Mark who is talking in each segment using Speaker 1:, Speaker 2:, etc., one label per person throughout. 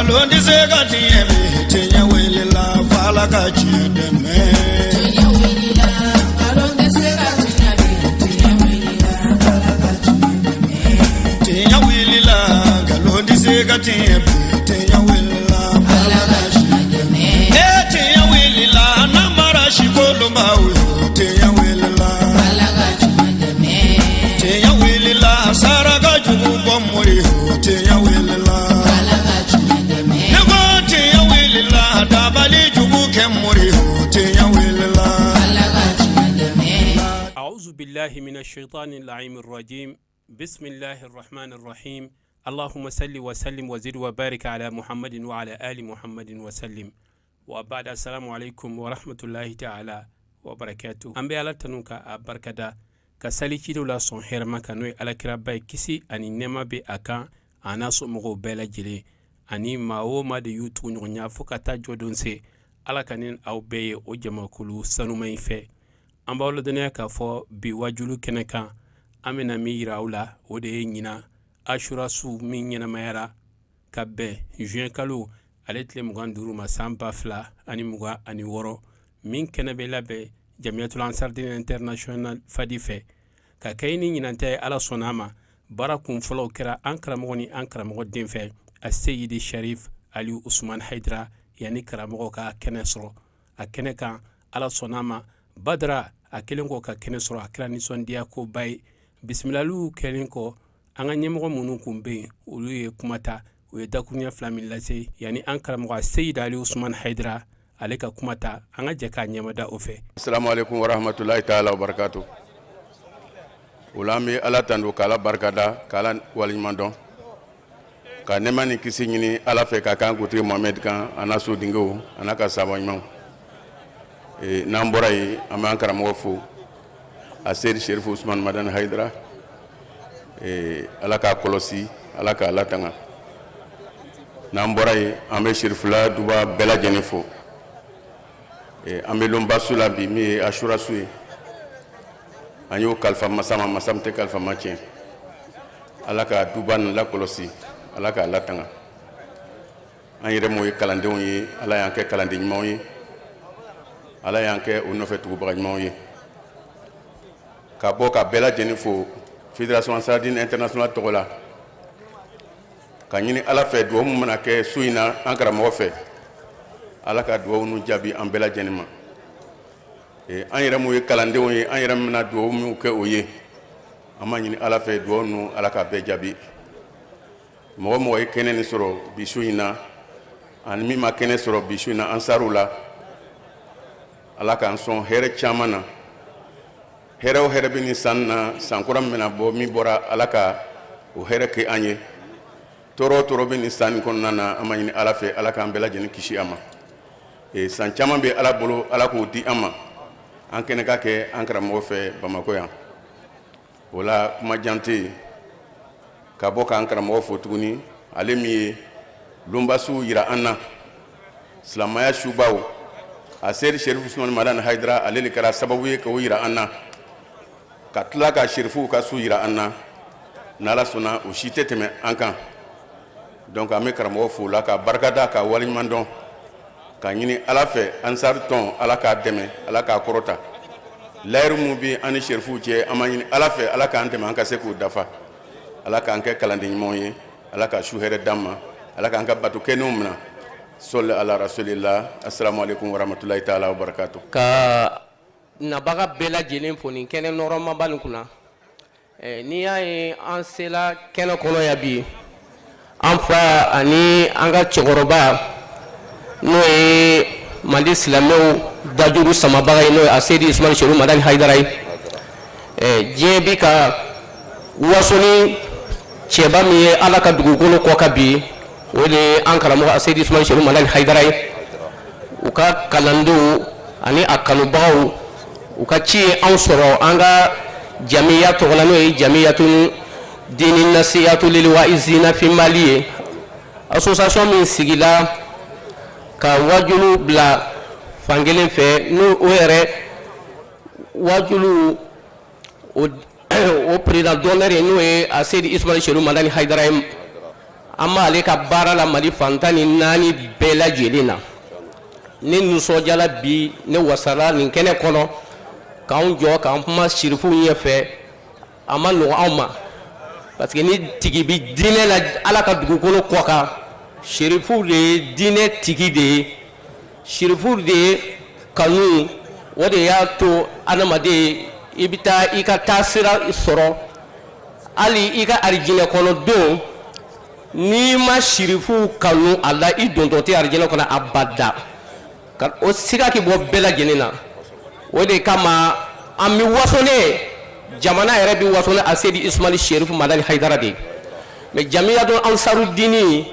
Speaker 1: Nkalon tɛ se ka tiɲɛ bi, tiɲɛ wulila f'Ala ka tiɲɛ dɛmɛ.
Speaker 2: Tiɲɛ wulila, nkalon tɛ se ka tiɲɛ bi, tiɲɛ wulila, Ala ka tiɲɛ dɛmɛ.
Speaker 1: Tiɲɛ wulila, nkalon tɛ se ka tiɲɛ bi, tiɲɛ wulila
Speaker 2: Ala ka tiɲɛ dɛmɛ.
Speaker 1: E tiɲɛ wulila, namara si kolonbaw yo, tiɲɛ wulila.
Speaker 2: Ala ka tiɲɛ dɛmɛ.
Speaker 1: Tiɲɛ wulila, saraka jugu bɔ mori yo, tiɲɛ wulila.
Speaker 2: Ala ka tiɲɛ dɛmɛ.
Speaker 1: Ne ko tiɲɛ wulila, dabali jugu kɛ mori yo, tiɲɛ wulila.
Speaker 2: Ala ka tiɲɛ dɛmɛ.
Speaker 3: أعوذ بالله من الشيطان اللعين الرجيم بسم الله الرحمن الرحيم اللهم صل وسلم وزد وبارك على محمد وعلى آل محمد وسلم وبعد السلام عليكم ورحمة الله تعالى وبركاته. An bɛ Ala tanu ka a barikada ka sali cidenw la sɔn hɛrɛma kan, n'o ye alakiraba ye, kisi ani nɛɛma bɛ a kan, a n'a somɔgɔw bɛɛ lajɛlen ani maa o maa de y'u tugu ɲɔgɔn ɲɛ fo ka taa jɔdon se. Ala ka ni aw bɛɛ ye o jamakulu sanuma in fɛ. An b'aw ladɔnniya k'a fɔ bi wajulu kɛnɛ kan, an bɛna min yira aw la, o de ye ɲinan Ashura su min ɲɛnamayara ka bɛn juin kalo ale tile 25 ma, san 2026, min kɛnɛ bɛ labɛn Jamiyatul Ansardine International Fadi fɛ ka kɛ ni ɲinan ta ye. Ala sɔnna a ma, baara kun fɔlɔw kɛra an karamɔgɔ ni an karamɔgɔ den fɛ, a Seyidi Sharif Ali Usman Haidara. Yanni karamɔgɔ ka kɛnɛ sɔrɔ a kɛnɛ kan, Ala sɔnna a ma, Badara a kɛlen kɔ ka kɛnɛ sɔrɔ, a kɛra nisɔndiya koba ye. Bisimilaliw kɛlen kɔ, an ka ɲɛmɔgɔ minnu kun bɛ yen, olu ye kuma ta, u ye dakuruɲɛ fila min lase yanni an karamɔgɔ Seyidi Ali Usman Haidara ale ka kuma ta, an ka jɛ k'a ɲɛmada o fɛ.
Speaker 4: Assalamu alaikum warahmatullahi taala wabarakatuh. O la, an bɛ Ala tando k'Ala barikada k'Ala waleɲuman dɔn ka nɛɛma ni kisi ɲini Ala fɛ ka k'an kuntigi Mohamɛdi kan, a n'a sodenkew, a n'a ka sahaba ɲumanw. N'an bɔra yen, an b'an karamɔgɔ fo, a Seyidi Serifu Usumani Madani Hayidara. Ala k'a kɔlɔsi, Ala k'a latanga. N'an bɔra yen, an bɛ Serifula duba bɛɛ lajɛlen fo. An bɛ lonba su la bi, min ye Asura su ye. An y'o kalifa masa ma, masa min tɛ kalifa ma tiɲɛ. Ala ka duba nin lakɔlɔsi, Ala k'a latanga. An yɛrɛ m'o ye kalandenw ye, Ala y'an kɛ kalanden ɲumanw ye, Ala y'an kɛ o nɔfɛ tugubaga ɲumanw ye. Ka bɔ ka bɛɛ lajɛlen fo Fédération Ansardine Internationale tɔgɔ la, ka ɲini Ala fɛ, dugawu min mana kɛ su in na an karamɔgɔ fɛ, Ala ka dugawu ninnu jaabi an bɛɛ lajɛlen ma. An yɛrɛ m'o ye kalandenw ye, an yɛrɛ bɛna dugawu minnu kɛ o ye, an b'a ɲini Ala fɛ, dugawu ninnu, Ala k'a bɛɛ jaabi. Mɔgɔ mɔgɔ ye kɛnɛ nin sɔrɔ bi su in na, ani min ma kɛnɛ sɔrɔ bi su in na Ansaru la, Ala k'an sɔn hɛrɛ caman na. Hɛrɛ o hɛrɛ bɛ nin san na, san kura min bɛna bɔ, min bɔra, Ala ka o hɛrɛ kɛ an ye. Tɔɔrɔ o tɔɔrɔ bɛ nin san nin kɔnɔna na, an b'a ɲini Ala fɛ, Ala k'an bɛɛ lajɛlen kisi a ma. San caman bɛ Ala bolo, Ala k'o di an ma, an kɛnɛ ka kɛ an karamɔgɔ fɛ Bamakɔ yan. O la, kuma jan tɛ yen ka bɔ k'an karamɔgɔ fo tuguni, ale min ye lonbasuw yira an na, silamɛya subaw. A Seyidi Serifu Usumani Madani Hayidara, ale de kɛra sababu ye k'o yira an na, ka tila ka serifuw ka su yira an na. N'Ala sɔnna, o si tɛ tɛmɛ an kan. Donc an bɛ karamɔgɔ fo la ka barikada ka waleɲuman dɔn, ka ɲini Ala fɛ, Ansari tɔn, Ala k'a dɛmɛ, Ala k'a kɔrɔta. Layiru min bɛ an ni serifuw cɛ, an b'a ɲini Ala fɛ, Ala k'an dɛmɛ an ka se k'o dafa. Ala k'an kɛ kalanden ɲumanw ye, Ala ka su hɛrɛ d'an ma, Ala k'an ka bato kɛnɛw minɛ. Sɔli ala rasulillah. Assalamu alaikum warahmatullahi taala wabarakatuh.
Speaker 5: Ka nabaga bɛɛ lajɛlen fo nin kɛnɛ nɔrɔmaba nin kunna. N'i y'a ye an sela kɛnɛ kɔnɔ yan bi, an fa ani an ka cɛkɔrɔba, n'o ye Mali silamɛw dajuru samabaga ye, n'o ye Aseyidi Usumani Seru Madani Hayidara ye. Diɲɛ bi ka waso ni cɛba min ye Ala ka dugukolo kɔ kan bi, o de ye an karamɔgɔ Aseyidi Usumani Seru Madani Hayidara ye. U ka kalandenw ani a kanubagaw, u ka ci ye anw sɔrɔ an ka jamiya tɔgɔ la, n'o ye Jamiyatu Dini Nasiyatu Lil Waizina fi Mali ye, association min sigila ka wajulu bila fankelen fɛ, n'o o yɛrɛ wajulu o président d'honneur ye, n'o ye Aseyidi Ismail Seru Madani Hayidara ye. An b'ale ka baara la Mali fan 14 bɛɛ lajɛlen na. Ne nisɔndiyala bi, ne wasala nin kɛnɛ kɔnɔ k'anw jɔ k'an kuma sirifuw ɲɛfɛ. A ma nɔgɔ anw ma, parce que ni tigi bɛ diinɛ la Ala ka dugukolo kɔ kan, sirifuw de ye diinɛ tigi de ye, sirifuw de ye kanu. O de y'a to adamaden i bɛ taa i ka taasira sɔrɔ, hali i ka arijinɛ kɔnɔ don, n'i ma sirifuw kanu a la, i dontɔ tɛ arijinɛ kɔnɔ abada. Ka o siga k'i bɔ bɛɛ lajɛlen na. O de kama an bɛ waso, ne jamana yɛrɛ bɛ waso ni Aseyidi Isumali Serifu Madani Hayidara de ye. Mais Jamiyatu Ansarudini,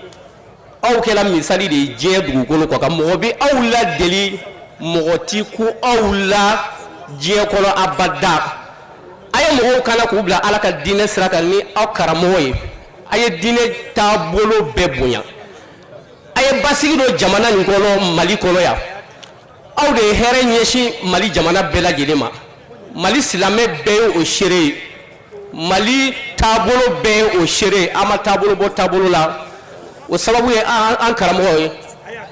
Speaker 5: aw kɛra misali de ye diɲɛ dugukolo kɔ kan. Mɔgɔ bɛ aw ladeli, mɔgɔ ti ku aw la diɲɛ kɔnɔ abada. A ye mɔgɔw kana k'u bila Ala ka diinɛ sira kan ni aw karamɔgɔ ye. A ye diinɛ taabolo bɛɛ bonya. A ye basigi don jamana nin kɔnɔ, Mali kɔnɔ yan. Aw de ye hɛrɛ ɲɛsin Mali jamana bɛɛ lajɛlen ma. Mali silamɛ bɛɛ ye o seere ye, Mali taabolo bɛɛ ye o seere ye. An ma taabolo bɔ taabolo la, o sababu ye an karamɔgɔ ye,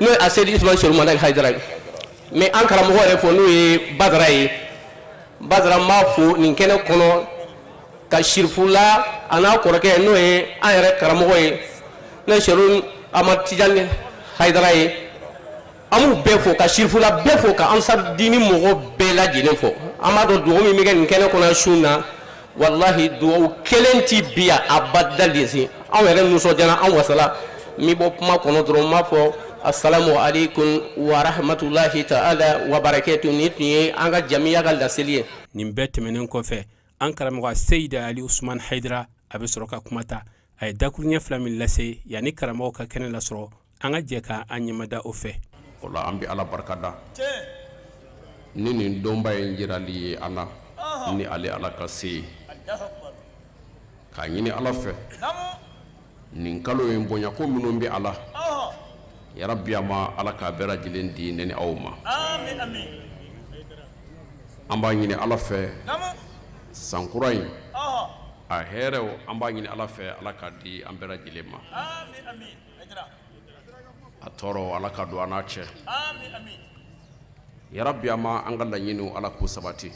Speaker 5: n'o ye Aseyidi Isumali Serifu Madani Hayidara ye. Mais an karamɔgɔ yɛrɛ fɔ, n'o ye Badara ye. Badara, n b'a fo nin kɛnɛ kɔnɔ, ka Sirifula a n'a kɔrɔkɛ, n'o ye an yɛrɛ karamɔgɔ ye, n'o ye Serifu Amadu Tijani Hayidara ye. An b'u bɛɛ fo, ka Sirifula bɛɛ fo, ka Ansarudini mɔgɔ bɛɛ lajɛlen fo. An b'a dɔn dugawu min bɛ kɛ nin kɛnɛ kɔnɔ su na, walahi, dugawu kelen tɛ bi yan abada lesi. Anw yɛrɛ nisɔndiyara, an wasala. N bɛ bɔ kuma kɔnɔ dɔrɔn, n b'a fɔ asalamu aleykum wa rahmatulahi ta'ala wa barakatu. Nin tun ye an ka jamiya ka laseli ye.
Speaker 3: Nin bɛɛ tɛmɛnen kɔfɛ, an karamɔgɔ Seyidi Ali Usumani Hayidara, a bɛ sɔrɔ ka kuma ta. A ye dakuruɲɛ fila min lase yanni karamɔgɔ ka kɛnɛ lasɔrɔ, an ka jɛ ka an ɲɛmada o fɛ.
Speaker 4: O la, an bɛ Ala barikada ni nin donba in jirali ye an na ni ale Ala ka se ye, k'a ɲini Ala fɛ nin kalo in bonyako minnu bɛ a la, yarabi a ma Ala k'a bɛɛ lajɛlen di ne ni aw ma. An b'a ɲini Ala fɛ sankura in a hɛrɛw, an b'a ɲini Ala fɛ Ala k'a di an bɛɛ lajɛlen ma. A tɔɔrɔ, Ala ka don an n'a cɛ. Yarabi a ma an ka laɲiniw, Ala k'u sabati.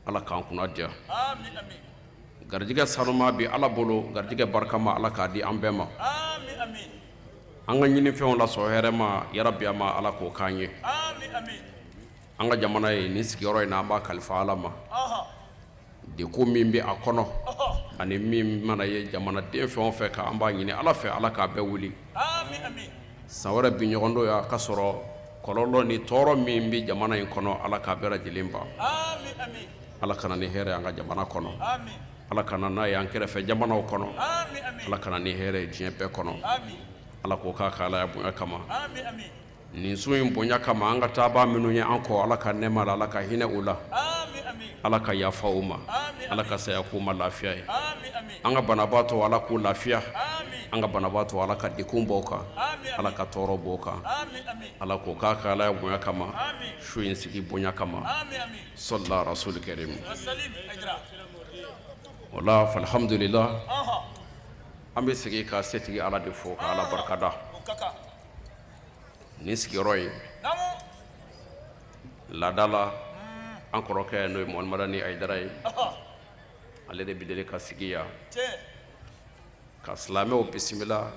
Speaker 4: Ala k'an kunna diya. Garijɛgɛ sanuma bɛ Ala bolo, garijɛgɛ barikama, Ala k'a di an bɛɛ ma. An ka ɲinifɛnw lasɔrɔ hɛrɛ ma, yarabi a ma Ala k'o k'an ye. An ka jamana ye nin sigiyɔrɔ in na, an b'a kalifa Ala ma. Degun min bɛ a kɔnɔ ani min mana ye jamanaden fɛn o fɛn kan, an b'a ɲini Ala fɛ Ala k'a bɛɛ wuli. San wɛrɛ bi ɲɔgɔn don a ka sɔrɔ kɔlɔlɔ ni tɔɔrɔ min bɛ jamana in kɔnɔ, Ala k'a bɛɛ lajɛlen ban. Ala ka na ni hɛrɛ an ka jamana kɔnɔ. Ala ka na n'a ye an kɛrɛfɛ jamanaw kɔnɔ. Ala ka na ni hɛrɛ ye diɲɛ bɛɛ kɔnɔ. Ala k'o k'a ka Alaya bonya kama. Nin su in bonya kama, an ka taabaa minnu ye an kɔ, Ala ka nɛɛma la, Ala ka hinɛ u la, Ala ka yafa u ma, Ala ka saya k'u ma lafiya ye. An ka banabaatɔ, Ala k'u lafiya. An ka banabaatɔ, Ala ka degun bɔ u kan, Ala ka tɔɔrɔ bɔ u kan. Ala k'o k'a ka Alaya bonya kama, su in sigi bonya kama. Sɔla rasuli karim. O la, alhamdulila, an bɛ segin ka setigi Ala de fo, ka Ala barikada nin sigiyɔrɔ ye. Laada la, an kɔrɔkɛ, n'o ye Mohamed Madani Hayidara ye, ale de bɛ deli ka sigi yan ka silamɛw bisimila.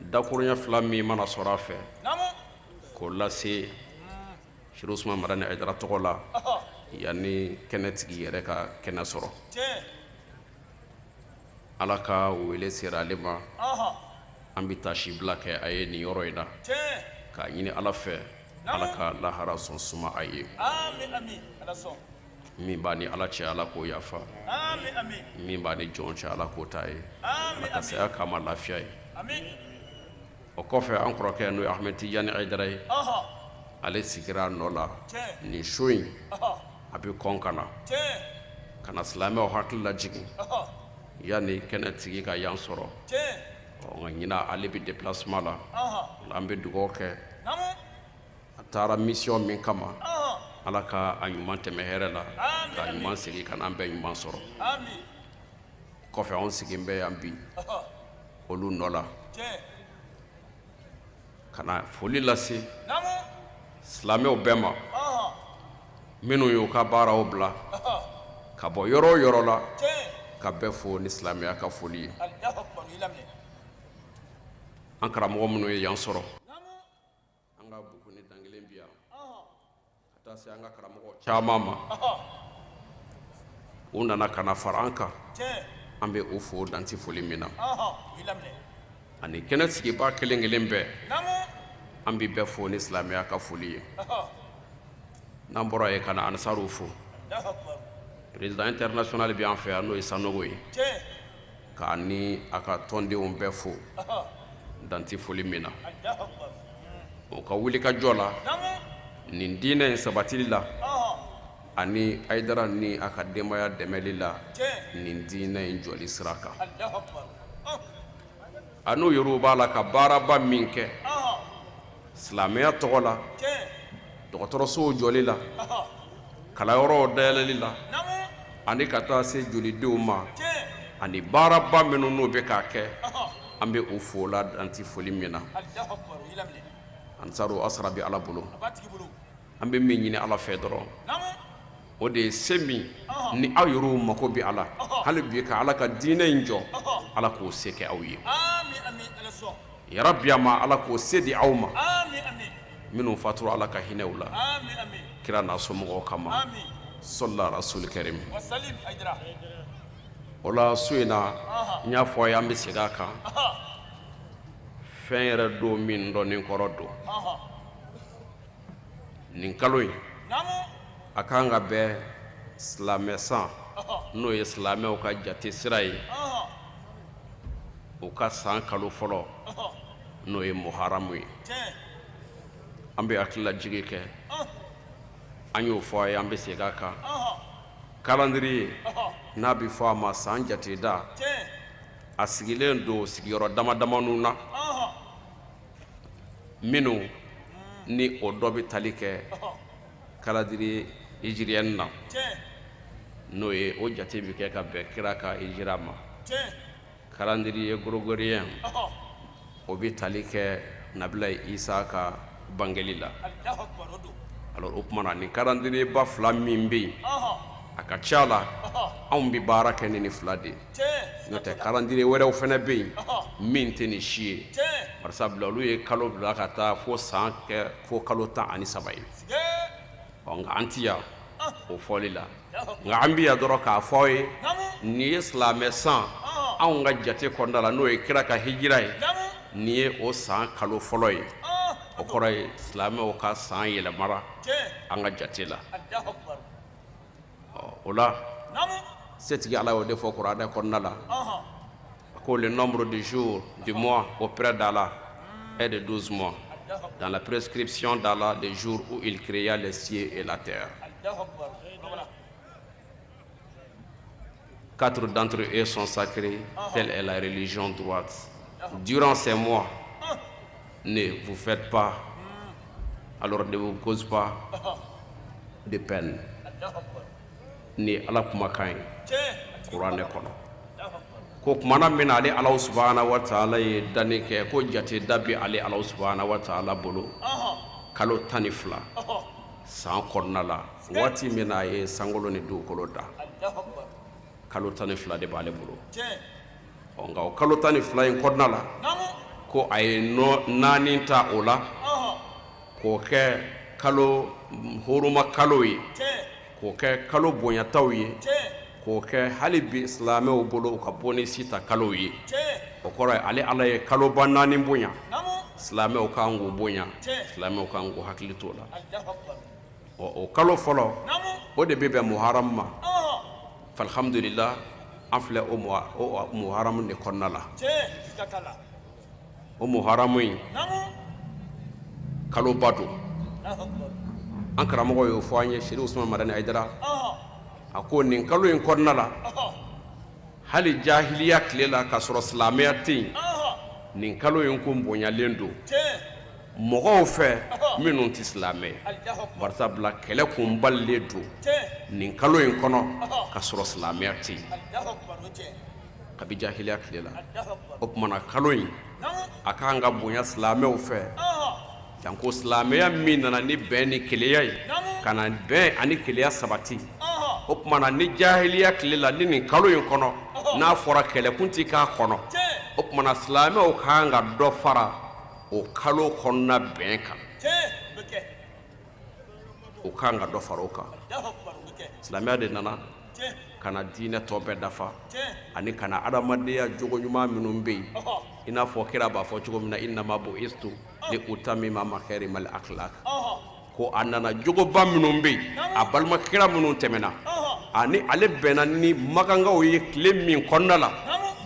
Speaker 4: Dakuruɲɛ fila min mana sɔrɔ a fɛ k'o lase Serifu Usumani Madani Hayidara tɔgɔ la yanni kɛnɛtigi yɛrɛ ka kɛnɛ sɔrɔ, Ala ka wele sera ale ma. An bɛ taasibila kɛ a ye nin yɔrɔ in na, k'a ɲini Ala fɛ Ala ka lahara sɔn suma a ye. Min b'a ni Ala cɛ, Ala k'o yafa. Min b'a ni jɔn cɛ, Ala k'o ta ye. Ala ka saya k'a ma lafiya ye. O kɔfɛ, an kɔrɔkɛ, n'o ye Ahmed Tijani Hayidara ye, ale sigira a nɔ la nin su in. A bɛ kɔn ka na ka na silamɛw hakili lajigin yanni kɛnɛtigi ka yan sɔrɔ. Nka ɲinan, ale bɛ déplacement la. An bɛ dugawu kɛ, a taara mission min kama, Ala ka a ɲuman tɛmɛ hɛrɛ la, k'a ɲuman segin ka na an bɛɛ ɲuman sɔrɔ. Kɔfɛ anw sigilen bɛ yan bi olu nɔ la ka na foli lase silamɛw bɛɛ ma minnu y'u ka baaraw bila ka bɔ yɔrɔ o yɔrɔ la ka bɛɛ fo ni silamɛya ka foli ye. An karamɔgɔ minnu ye yan sɔrɔ, an ka Bukuni Dankelen bi yan ka taa se an ka karamɔgɔ caman ma, u nana ka na fara an kan, an bɛ u fo dan tɛ foli min na. Ani kɛnɛ sigibaa kelen kelen bɛɛ, an bɛ bɛɛ fo ni silamɛya ka foli ye. N'an bɔra yen ka na Ansaruw fo, président international bɛ an fɛ yan, n'o ye Sanogo ye, k'a ni a ka tɔndenw bɛɛ fo dan tɛ foli min na, o ka wulikajɔ la nin diinɛ in sabatili la ani Hayidara ni a ka denbaya dɛmɛli la nin diinɛ in jɔli sira kan. A n'u yɛrɛw b'a la ka baaraba min kɛ silamɛya tɔgɔ la, dɔgɔtɔrɔsow jɔli la, kalanyɔrɔw dayɛlɛli la, ani ka taa se jolidenw ma, ani baaraba minnu n'u bɛ k'a kɛ, an bɛ u fo la dan tɛ foli min na. Ansaru, a sara bɛ Ala bolo. An bɛ min ɲini Ala fɛ dɔrɔn, o de ye se min ni aw yɛrɛw mako bɛ a la hali bi ka Ala ka diinɛ in jɔ, Ala k'o se kɛ aw ye. Yarabi a ma Ala k'o se di aw ma. Minnu fatura, Ala ka hinɛ u la kira n'a somɔgɔw kama, sɔla rasuli karim. O la su in na, n y'a fɔ a ye, an bɛ segin a kan, fɛn yɛrɛ don min dɔnnen kɔrɔ don. Nin kalo in, a kan ka bɛn silamɛ san, n'o ye silamɛw ka jate sira ye, u ka san kalo fɔlɔ, n'o ye muharamu ye. An bɛ hakililajigin kɛ, an y'o fɔ a ye, an bɛ segin a kan. Calendrier, n'a bɛ fɔ a ma san jateda, a sigilen don sigiyɔrɔ dama damaniw na, minnu ni o dɔ bɛ tali kɛ calendrier hijirien na, n'o ye o jate bɛ kɛ ka bɛn kira ka hijira ma. Calendrier grégorien, o bɛ tali kɛ nabila Isa ka bangeli la. Alors, o tuma na, nin calendrier ba fila min bɛ yen, a ka ca la anw bɛ baara kɛ ni nin fila de ye. N'o tɛ, calendrier wɛrɛw fana bɛ yen min tɛ nin si ye, barisabula olu ye kalo bila ka taa fo san kɛ fo kalo 13 ye. Ɔ, nka an ti yan o fɔli la, nka an bɛ yan dɔrɔn k'a fɔ aw ye nin ye silamɛ san anw ka jate kɔnɔna la, n'o ye kira ka hijira ye, nin ye o san kalo fɔlɔ ye. O kɔrɔ ye silamɛw ka san yɛlɛmara an ka jate la. O la, setigi Ala y'o de fɔ kuranɛ kɔnɔna la, a ko: le nombre de jours du mois auprès d'Allah est de 12 mois dans la prescription d'Allah, les jours où il créa les cieux et la terre. Quatre d'entre eux sont sacrés, telle est la religion droite. Durant ces mois, ne vous faites pas, alors ne vous cause pas de peine. Ni Ala kumakan ye kuranɛ kɔnɔ ko kumana min na ale Ala subahana wa taala ye danni kɛ, ko jate da bɛ ale Ala subahana wa taala bolo kalo 12 san kɔnɔna la, waati min na a ye sankolo ni dugukolo da, kalo 12 de b'ale bolo. Ɔ, nka o kalo 12 in kɔnɔna la, ko a ye nɔ naani ta o la k'o kɛ kalo huruma kalo ye, k'o kɛ kalo bonyataw ye, k'o kɛ hali bi silamɛw bolo u ka bonisi ta kalo ye. O kɔrɔ ye ale Ala ye kaloba naani bonya, silamɛw kan k'u bonya, silamɛw kan k'u hakili t'o la. Ɔ, o kalo fɔlɔ, o de bɛ bɛn muharamu ma. Alhamdulila, an filɛ o muharamu de kɔnɔna la. O muharamu in, kaloba don. An karamɔgɔ y'o fɔ an ye, Seri Usumani Madani Hayidara, a ko nin kalo in kɔnɔna la, hali jahiliya tile la, k'a sɔrɔ silamɛya tɛ yen, nin kalo in kun bonyalen don mɔgɔw fɛ minnu tɛ silamɛ, barisabula kɛlɛ kun balilen don nin kalo in kɔnɔ ka sɔrɔ silamɛya tɛ yen.
Speaker 6: Kabi jahiliya tile la, o tuma na kalo in a ka kan ka bonya silamɛw fɛ, janko silamɛya min nana ni bɛn ni kelenya ye, ka na bɛn ani kelenya sabati. O tuma na ni jahiliya tile la, ni nin kalo in kɔnɔ n'a fɔra kɛlɛkun tɛ k'a kɔnɔ, o tuma na silamɛw ka kan ka dɔ fara o kalo kɔnɔna bɛn kan. U ka kan ka dɔ fara o kan. Silamɛya de nana ka na diinɛ tɔ bɛɛ dafa ani ka na adamadenya jogo ɲuman minnu bɛ yen, i n'a fɔ kira b'a fɔ cogo min na, innama bu'istu li utammima makarimal akhlaq, ko a nana jogoba minnu bɛ yen, a balima kira minnu tɛmɛna ani ale bɛnna ni makankaw ye tile min kɔnɔna la,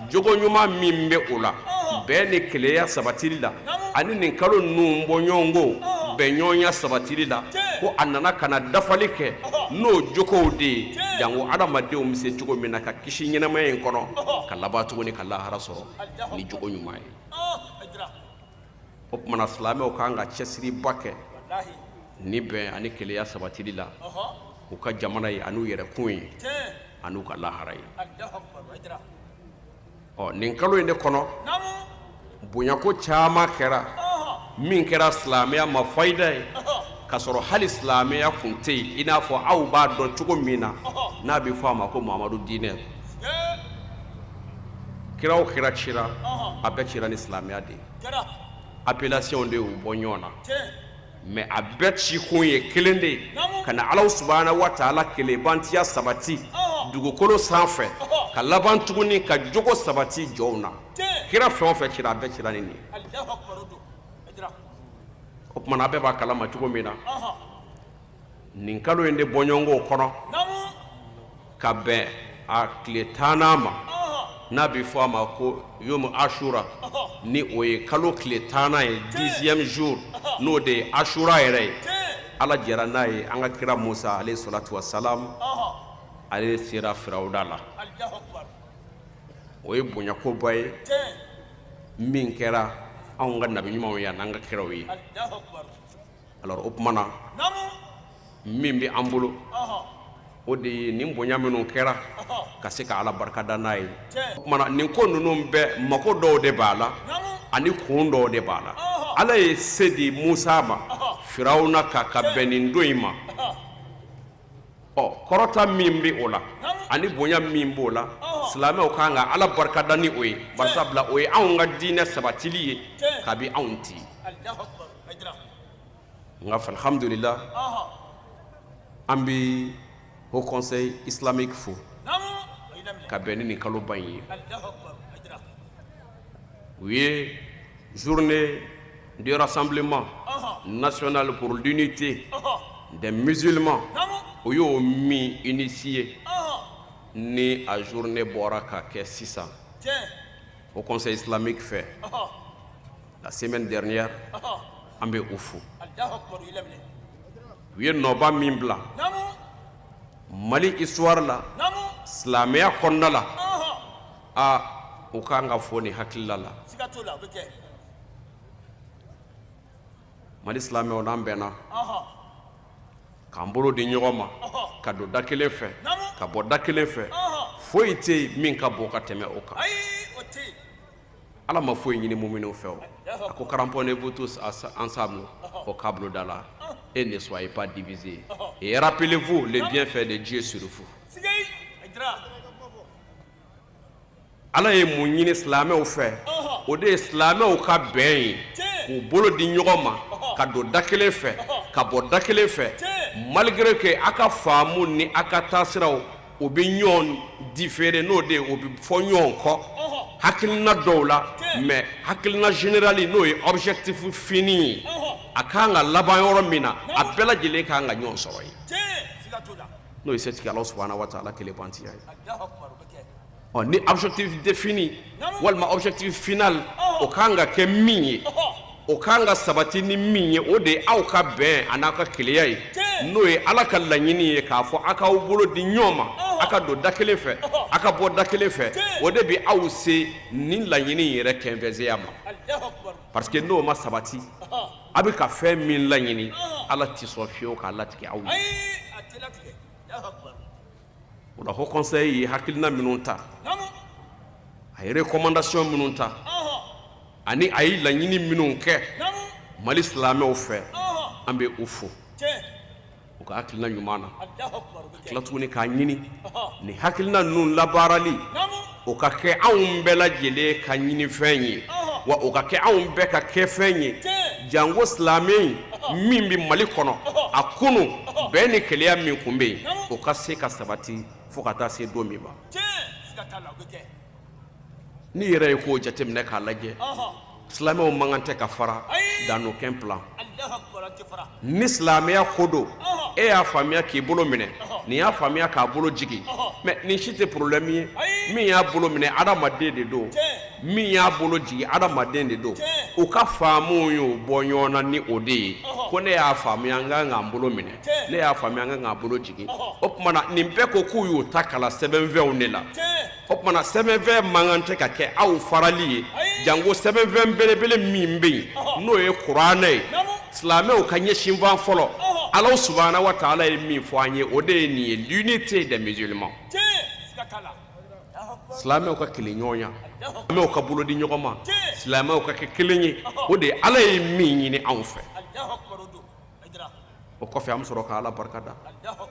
Speaker 6: jogo ɲuman min bɛ o la, bɛn ni kelenya sabatili la, ani nin kalo ninnu bɔɲɔgɔnko bɛnɲɔgɔnya sabatili la, ko a nana ka na dafali kɛ n'o jogow de ye, janko adamadenw bɛ se cogo min na ka kisi ɲɛnamaya in kɔnɔ, ka laban tuguni ka lahara sɔrɔ ni jogo ɲuman ye. O tuma na silamɛw ka kan ka cɛsiriba kɛ ni bɛn ani kelenya sabatili la u ka jamana ye, an'u yɛrɛkun ye, an'u ka lahara ye. Ɔ, nin kalo in de kɔnɔ, bonyako caman kɛra min kɛra silamɛya ma fayida ye, k'a sɔrɔ hali silamɛya kun tɛ yen, i n'a fɔ aw b'a dɔn cogo min na, n'a bɛ fɔ a ma ko Mamadu diinɛ. Kira o kira cira, a bɛɛ cira ni silamɛya de ye. Appellation de y'u bɔ ɲɔgɔn na, mais a bɛɛ cikun ye kelen de ye, ka na Ala subahana wa taala kelenbantiya sabati dugukolo sanfɛ, ka laban tuguni ka jogo sabati jɔnw na. Kira fɛn o fɛn cira, a bɛɛ cira ni nin ye. O tuma na a bɛɛ b'a kalama cogo min na, nin kalo in de bɔɲɔgɔnko kɔnɔ, ka bɛn a tile tannan ma, n'a bɛ fɔ a ma ko yomu ashura, ni o ye kalo tile tannan ye, 10e jour, n'o de ye ashura yɛrɛ ye. Ala jɛra n'a ye, an ka kira Musa alayhi salatu wasalam, ale sera Firawuna la. O ye bonyakoba ye min kɛra anw ka nabi ɲumanw ye an'an ka kiraw ye. Alors, o tuma na, min bɛ an bolo, o de ye nin bonya minnu kɛra, ka se ka Ala barikada n'a ye. O tuma na nin ko ninnu bɛɛ, mako dɔw de b'a la ani kun dɔw de b'a la. Ala ye se di Musa ma Firawuna kan ka bɛn nin don in ma. Ɔ, kɔrɔta min bɛ o la ani bonya min b'o la, silamɛw ka kan ka Ala barikada ni o ye, barisabula o ye anw ka diinɛ sabatili ye kabi anw ti. Nka alhamdulila, an bɛ Haut Conseil islamique fo ka bɛn ni nin kaloba in ye. U ye journée de rassemblement national pour l'unité des musulmans, o y'o min initié, ni a journée bɔra ka kɛ sisan Haut Conseil islamique fɛ la semaine dernière, an bɛ u fo. U ye nɔba min bila Mali histoire la, silamɛya kɔnɔna la, a u kan ka fo ni hakilila la. Mali silamɛw, n'an bɛnna k'an bolo di ɲɔgɔn ma, ka don da kelen fɛ, ka bɔ da kelen fɛ, foyi tɛ yen min ka bon ka tɛmɛ o kan. Ala ma foyi ɲini muminw fɛ. O a ko: cramponnez-vous tous ensemble au câble d'Allah et ne soyez pas divisés et rappelez-vous le bienfait de Dieu sur vous. Ala ye mun ɲini silamɛw fɛ? O de ye silamɛw ka bɛn ye, k'u bolo di ɲɔgɔn ma, ka don da kelen fɛ, ka bɔ da kelen fɛ, malgré que a ka faamu ni a ka taasiraw, o bɛ ɲɔgɔn différer, n'o de ye o bɛ fɔ ɲɔgɔn kɔ hakilina dɔw la, mais hakilina général, n'o ye objectif fini ye, a ka kan ka laban yɔrɔ min na, a bɛɛ lajɛlen ka kan ka ɲɔgɔn sɔrɔ yen, n'o ye setigi Ala subahana wa taala kelenbantiya ye. Ɔ, ni objectif défini walima objectif final, o ka kan ka kɛ min ye, o ka kan ka sabati ni min ye, o de ye aw ka bɛn ani aw ka kelenya ye, n'o ye Ala ka laɲini ye, k'a fɔ aw k'aw bolo di ɲɔgɔn ma, aw ka don da kelen fɛ, aw ka bɔ da kelen fɛ. O de bɛ aw se nin laɲini yɛrɛ kɛnfɛnseya ma, parce que n'o ma sabati, a bɛ ka fɛn min laɲini, Ala tɛ sɔn fiyewu k'a latigɛ aw ye. O la, Haut Conseil ye hakilina minnu ta A ye recommandation minnu ta ani a ye laɲini minnu kɛ Mali silamɛw fɛ, an bɛ u fo u ka hakilina ɲuman na, ka tila tuguni k'a ɲini nin hakilina ninnu labaarali o ka kɛ anw bɛɛ lajɛlen ka ɲinifɛn ye, wa o ka kɛ anw bɛɛ ka kɛfɛn ye, janko silamɛ min bɛ Mali kɔnɔ a kunun bɛn ni kelenya min tun bɛ yen, o ka se ka sabati fo ka taa se don min ma. N'i yɛrɛ ye k'o jateminɛ k'a lajɛ, silamɛw man kan tɛ ka fara dans aucun plan. Ni silamɛya ko don, e y'a faamuya k'i bolo minɛ, nin y'a faamuya k'a bolo jigin, mais nin si tɛ problème ye. Min y'a bolo minɛ adamaden de don, min y'a bolo jigin adamaden de don. U ka faamu y'o bɔ ɲɔgɔn na ni o de ye ko ne y'a faamuya n kan ka n bolo minɛ, ne y'a faamuya n kan k'a bolo jigin. O tuma na nin bɛɛ ko k'u y'u ta kalan sɛbɛnfɛnw de la. O tuma na sɛbɛnfɛn man kan tɛ ka kɛ aw farali ye, janko sɛbɛnfɛn belebele min bɛ yen n'o ye kuranɛ ye. Silamɛw ka ɲɛsinfan fɔlɔ, Alahu subahana wa taala ye min fɔ an ye, o de ye nin ye, l'unité des musulmans, silamɛw ka kelenɲɔgɔnya, silamɛw ka bolo di ɲɔgɔn ma, silamɛw ka kɛ kelen ye, o de ye Ala ye min ɲini anw fɛ. O kɔfɛ an bɛ sɔrɔ ka Ala barika da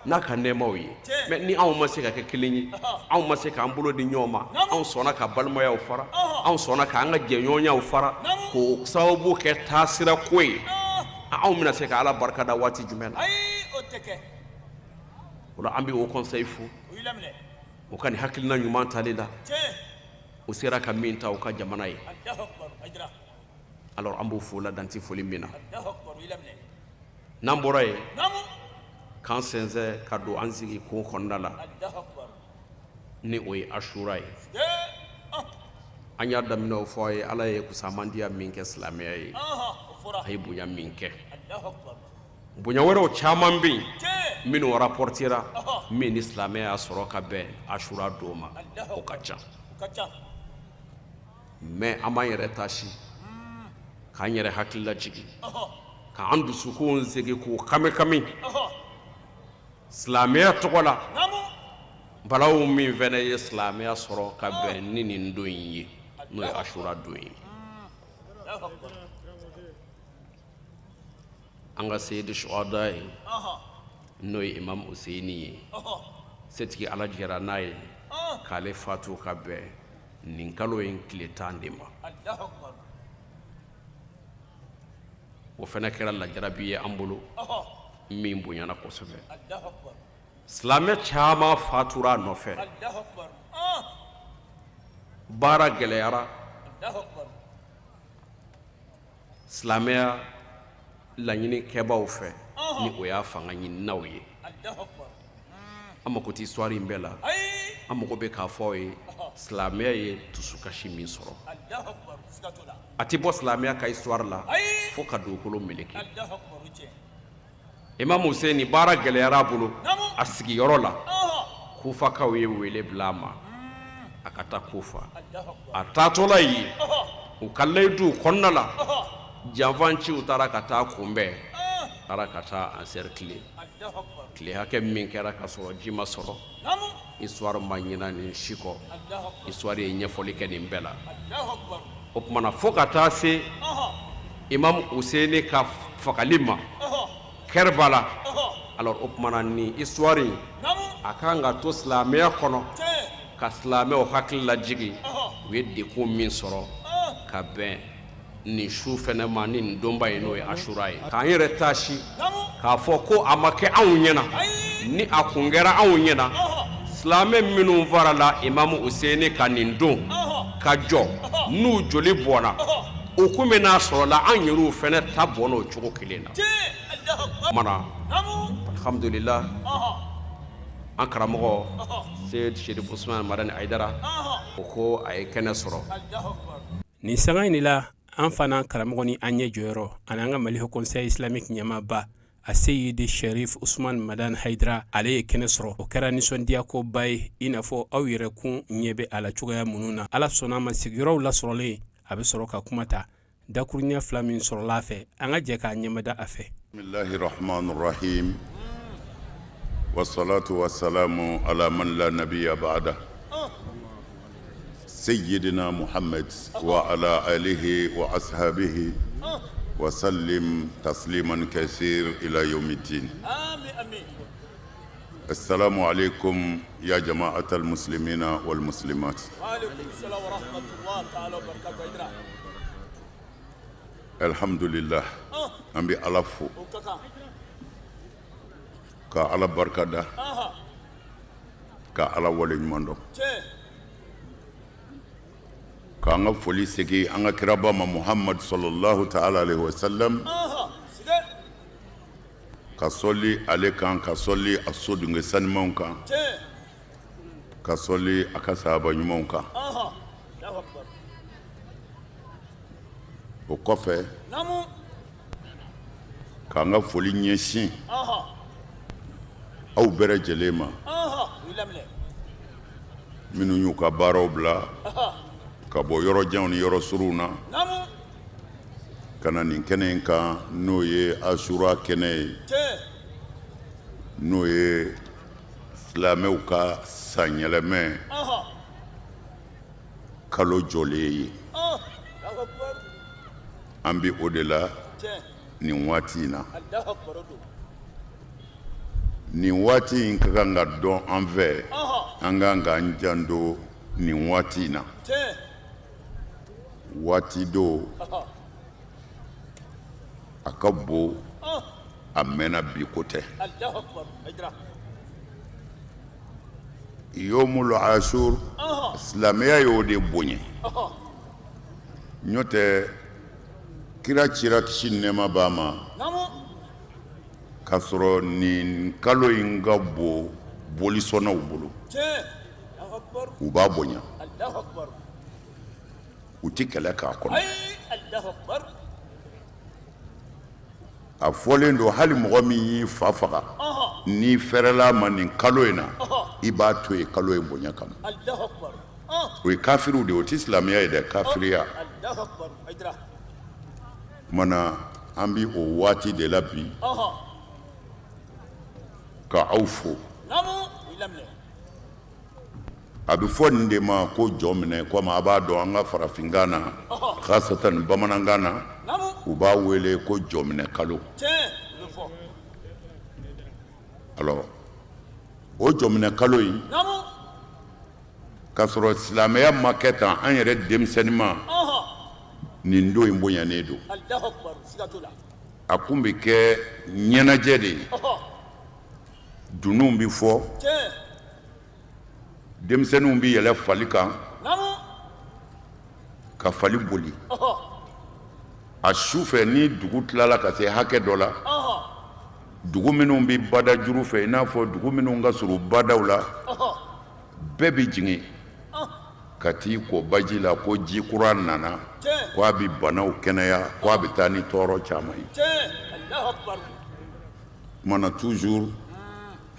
Speaker 6: n'a ka nɛɛmaw ye. Mais ni anw ma se ka kɛ kelen ye, anw ma se k'an bolo di ɲɔgɔn ma, anw sɔnna ka balimayaw fara, anw sɔnna k'an ka jɛɲɔgɔnyaw fara k'o sababu kɛ taasira ko ye, anw bɛna se ka Ala barika da waati jumɛn na? O la an bɛ Haut Conseil fo u ka nin hakilina ɲuman tali la, u sera ka min ta u ka jamana ye. Alors an b'o fo la dan tɛ foli min na. N'an bɔra yen, k'an sɛnsɛn ka don an sigi ko kɔnɔna la, ni o ye asura ye. An y'a daminɛ o fɔ a ye, Ala ye kusamandiya min kɛ silamɛya ye, a ye bonya min kɛ, bonya wɛrɛw caman bɛ yen minnu rapportera min ni silamɛya y'a sɔrɔ ka bɛn asura don ma, o ka ca. Mais an b'an yɛrɛ taasi, k'an yɛrɛ hakili lajigin, k'an dusukun sigi k'u kami kami silamɛya tɔgɔ la. Balawu min fana ye silamɛya sɔrɔ ka bɛn ni nin don in ye, n'o ye asura don ye, an ka seyidi suhada ye, n'o ye imam Useyini ye, setigi Ala jɛra n'a ye k'ale fatu ka bɛn nin kalo in tile 10 de ma. O fana kɛra lajarabi ye an bolo min bonyana kosɛbɛ. Silamɛ caman fatura a nɔfɛ, baara gɛlɛyara silamɛya laɲinikɛbaaw fɛ, ni o y'a fanga ɲininaw ye. An mako tɛ histoire in bɛɛ la, an mago bɛ k'a fɔ aw ye silamɛya ye dusukasi min sɔrɔ. A tɛ bɔ silamɛya ka histoire la fo ka dugukolo meleke. Imam Hussein, baara gɛlɛyara a bolo a sigiyɔrɔ la. Kufakaw ye wele bila a ma a ka taa Kufa. A taatɔla yen, u ka layidu kɔnɔna la, janfanciw taara ka taa kunbɛn, taara ka taa encercler. Tile hakɛ min kɛra ka sɔrɔ ji ma sɔrɔ, histoire ma ɲina nin si kɔ. Histoire ye ɲɛfɔli kɛ nin bɛɛ la. O tuma na, fo ka taa se imam Hussein ka fagali ma Kɛribala. Alors o tuma na, nin histoire in, a kan ka to silamɛya kɔnɔ ka silamɛw hakili lajigin u ye degun min sɔrɔ ka bɛn nin su fɛnɛ ma, ni nin donba ye, n'o ye asura ye. K'an yɛrɛ taasi k'a fɔ ko a ma kɛ anw ɲɛna, ni a kun kɛra anw ɲɛna, silamɛ minnu farala imamu Useyini kan nin don ka jɔ, n'u joli bɔnna, u kun bɛ n'a sɔrɔla an yɛrɛw fɛnɛ ta bɔnna o cogo kelen na. Mana alhamdulillah, an karamɔgɔ Seyid Sherif Usman Madani Hayidara, o ko a ye kɛnɛ sɔrɔ.
Speaker 3: Nin sanga in de la, an fana karamɔgɔ ni an ɲɛ jɔyɔrɔ ani an ka Mali Haut Conseil Islamique ɲɛmaaba a Seyidi Sherif Usman Madani Hayidara, ale ye kɛnɛ sɔrɔ. O kɛra nisɔndiya koba ye, i n'a fɔ aw yɛrɛ kun ɲɛ bɛ a la cogoya minnu na. Ala sɔnna a ma, sigiyɔrɔw lasɔrɔlen, a bɛ sɔrɔ ka kuma ta dakuruɲɛ fila min sɔrɔla a fɛ, an ka jɛ k'a ɲɛmada a fɛ.
Speaker 4: Bismillahi rahmani rahim wassalatu wassalamu ala man la nabiyya ba'da.
Speaker 7: سيدنا محمد وعلى آله وأصحابه وسلم تسليما كثير إلى يوم الدين. السلام عليكم يا جماعة المسلمين والمسلمات.
Speaker 1: وعليكم السلام ورحمة الله تعالى وبركاته.
Speaker 7: الحمد لله, an bɛ Ala fo ka Ala barika da, ka Ala waleɲuman dɔn, k'an ka foli segin an ka kiraba ma, Muhamadu sallallahu ta'ala alaihi wa sallam, ka sɔli ale kan, ka sɔli a sodunkɛ sanimanw kan, ka sɔli a ka sahaba ɲumanw kan. O kɔfɛ, k'an ka foli ɲɛsin aw bɛɛ lajɛlen ma, minnu y'u ka baaraw bila ka bɔ yɔrɔ janw ni yɔrɔ surunw na ka na nin kɛnɛ in kan, n'o ye Asura kɛnɛ ye, n'o ye silamɛw ka sanyɛlɛmɛ kalo jɔlen ye. An bɛ o de la nin waati in na. Nin waati in ka kan ka dɔn an fɛ, an ka kan k'an janto nin waati in na. Waati don a ka bon, a mɛnna, bi ko tɛ. Yomul Ashur, silamɛya y'o de bonya. N'o tɛ, kira cira, kisi ni nɛɛma b'a ma, k'a sɔrɔ nin kalo in ka bon bolisɔnnaw bolo. U b'a bonya, u tɛ kɛlɛ k'a kɔnɔ. A fɔlen don, hali mɔgɔ min y'i fa faga, n'i fɛrɛla ma nin kalo in na, i b'a to yen kalo in bonya kama. O ye kafiriw de ye, o tɛ silamɛya ye dɛ, kafiriya. Tuma na, an bɛ o waati de la bi ka aw fo. A bɛ fɔ nin de ma ko jɔ minɛ. Komi a b'a dɔn, an ka farafinkan na, khasatan bamanankan na, u b'a wele ko jɔminɛ kalo. Alors, o jɔminɛ kalo in, k'a sɔrɔ silamɛya ma kɛ tan, an yɛrɛ denmisɛnninma, nin don in bonyanen don. A kun bɛ kɛ ɲɛnajɛ de ye, dununw bɛ fɔ, denmisɛnninw bɛ yɛlɛ fali kan ka fali boli. A su fɛ, ni dugu tilala ka se hakɛ dɔ la, dugu minnu bɛ bada juru fɛ, i n'a fɔ dugu minnu ka surun badaw la, bɛɛ bɛ jigin ka t'i ko baji la, ko ji kura nana, ko a bɛ banaw kɛnɛya, ko a bɛ taa ni tɔɔrɔ caman ye. Tuma na, toujours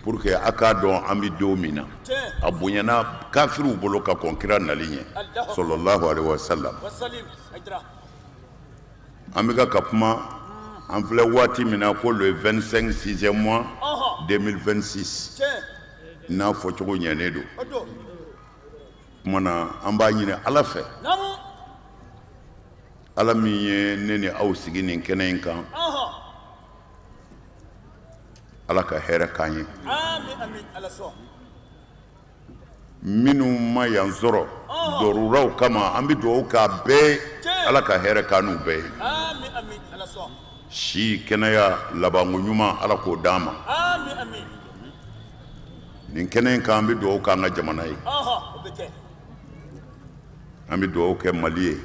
Speaker 7: pour que a k'a dɔn an bɛ don min na, a bonyana kafiriw bolo ka kɔn kira nali ɲɛ, sallallahu alaihi wa sallam. An bɛ ka kuma, an filɛ waati min na ko le 25 6e mois 2026, n'a fɔcogo ɲɛnen don. Tuma na, an b'a ɲini Ala fɛ, Ala min ye ne ni aw sigi nin kɛnɛ in kan, Ala ka hɛrɛ k'an ye. Minnu ma yan sɔrɔ dɔruraw kama, an bɛ dugawu k'a bɛɛ, Ala ka hɛrɛ k'an n'u bɛɛ ye. Si, kɛnɛya, labanko ɲuman, Ala k'o d'an ma. Nin kɛnɛ in kan, an bɛ dugawu k'an ka jamana ye, an bɛ dugawu kɛ Mali ye.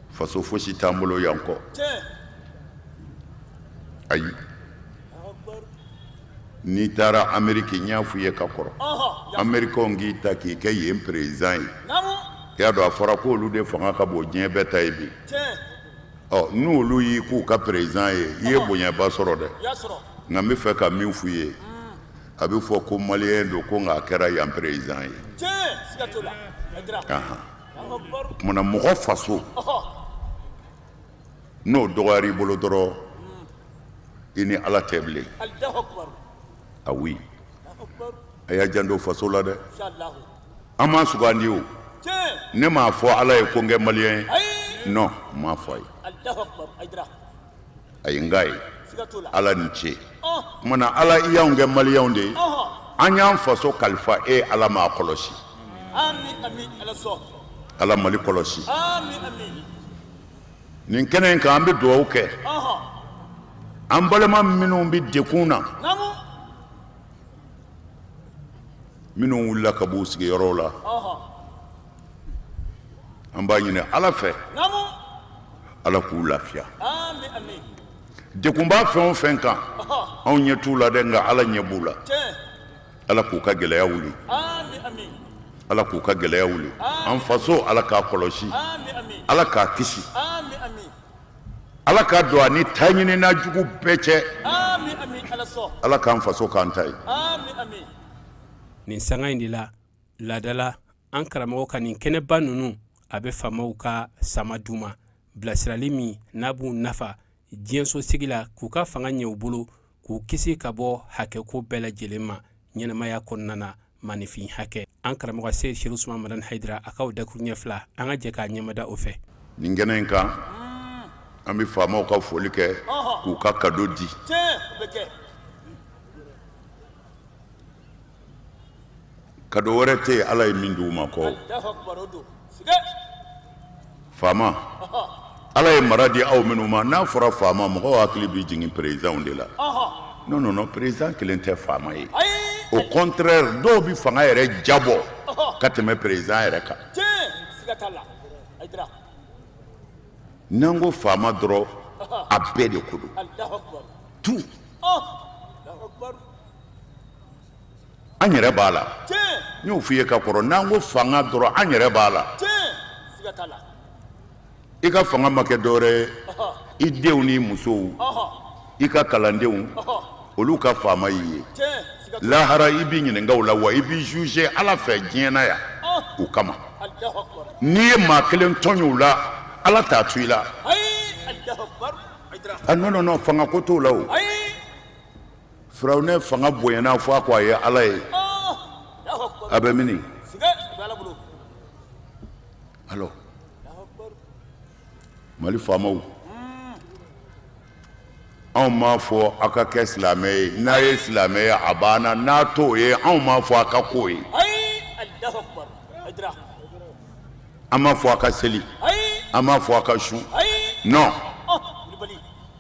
Speaker 7: Faso fosi t'an bolo yan kɔ, ayi. N'i taara Ameriki, n y'a f'i ye ka kɔrɔ, Amerikɛnw k'i ta k'i kɛ yen président ye, i y'a dɔn, a fɔra k'olu de fanga ka bon diɲɛ bɛɛ ta ye bi. Ɔ, n'olu y'i k'u ka président ye, i ye bonyaba sɔrɔ dɛ. Nka n bɛ fɛ ka min f'u ye, a bɛ fɔ ko maliyɛn don ko, nka a kɛra yan président ye. O tuma na, mɔgɔ faso n'o dɔgɔyara i bolo dɔrɔn, i ni Ala tɛ bilen. Ah oui, a y'a janto faso la dɛ. An m'a sugandi o. Ne m'a fɔ Ala ye ko n kɛ maliyɛn ye. Non, n m'a fɔ a ye. Ayi, n k'a ye Ala ni ce. Tuma na Ala, i y'anw kɛ maliyɛnw de ye, an y'an faso kalifa e Ala m'a kɔlɔsi. Ala, Mali kɔlɔsi. Nin kɛnɛ in kan, an bɛ dugawu kɛ an balima minnu bɛ degun na, minnu wulila ka b'u sigiyɔrɔw la. An b'a ɲini Ala fɛ, Ala k'u lafiya. Degun b'a fɛn o fɛn kan, anw ɲɛ t'u la dɛ, nka Ala ɲɛ b'u la. Ala k'u ka gɛlɛya wuli, Ala k'u ka gɛlɛya wuli. An faso, Ala k'a kɔlɔsi, Ala k'a kisi, Ala k'a don a ni taɲinina jugu bɛɛ cɛ. Ala k'an faso k'an ta ye.
Speaker 3: Nin sanga in de la, laadala an karamɔgɔ ka nin kɛnɛba ninnu, a bɛ faamaw ka sama d'u ma, bilasirali min n'a b'u nafa diɲɛso sigi la, k'u ka fanga ɲɛ u bolo, k'u kisi ka bɔ hakɛko bɛɛ lajɛlen ma ɲɛnamaya kɔnɔna na, maninfin hakɛ. An karamɔgɔ Seyid Serifu Usumani Madani Hayidara, a k'aw dakuruɲɛ fila, an ka jɛ k'a ɲɛmada o fɛ.
Speaker 7: Nin kɛnɛ in kan, an bɛ faamaw ka foli kɛ k'u ka kado di. Kado wɛrɛ tɛ yen Ala ye min di u ma kɔ. Faama, Ala ye mara di aw minnu ma, n'a fɔra faama, mɔgɔw hakili bɛ jigin présidentw de la. Non, non, non, président kelen tɛ faama ye. Au contraire, dɔw bɛ fanga yɛrɛ jabɔ ka tɛmɛ président yɛrɛ kan. N'an ko faama dɔrɔn, a bɛɛ de ko don. Tout. An yɛrɛ b'a la, n y'o f'i ye ka kɔrɔ. N'an ko fanga dɔrɔn, an yɛrɛ b'a la. I ka fanga ma kɛ dɔwɛrɛ ye, i denw n'i musow, i ka kalandenw, olu ka faama y'i ye. Lahara, i b'i ɲininka o la, wa i b'i juger Ala fɛ diɲɛ na yan o kama. N'i ye maa kelen tɔɲɔ u la, Ala t'a to i la. Ah non, non, non, fanga ko t'o la o. Firawunɛ fanga bonyana fo a ko a ye Ala ye. A bɛ mini? Alors, Mali faamaw, anw m'a fɔ aw ka kɛ silamɛ ye. N'a ye silamɛ ye, a banna. N'a t'o ye, anw m'a fɔ a ka k'o ye. An m'a fɔ a ka seli, an m'a fɔ a ka sun. Non,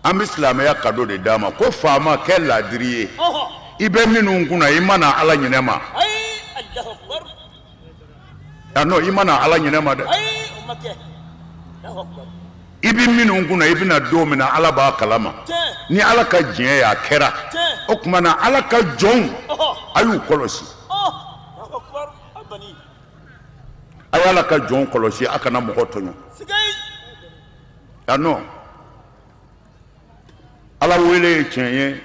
Speaker 7: an bɛ silamɛya kado de d'a ma ko faama, kɛ laadiri ye. I bɛ minnu kunna, i ma na Ala ɲinɛ ma. Ah non, i ma na Ala ɲinɛ ma dɛ. I bɛ minnu kunna, i bɛna don min na, Ala b'a kalama. Ni Ala ka diɲɛ ye, a kɛra o tuma na. Ala ka jɔnw, a y'u kɔlɔsi. A ye Ala ka jɔn kɔlɔsi, a kana mɔgɔ tɔɲɔ. Ah non, Ala wele ye tiɲɛ ye,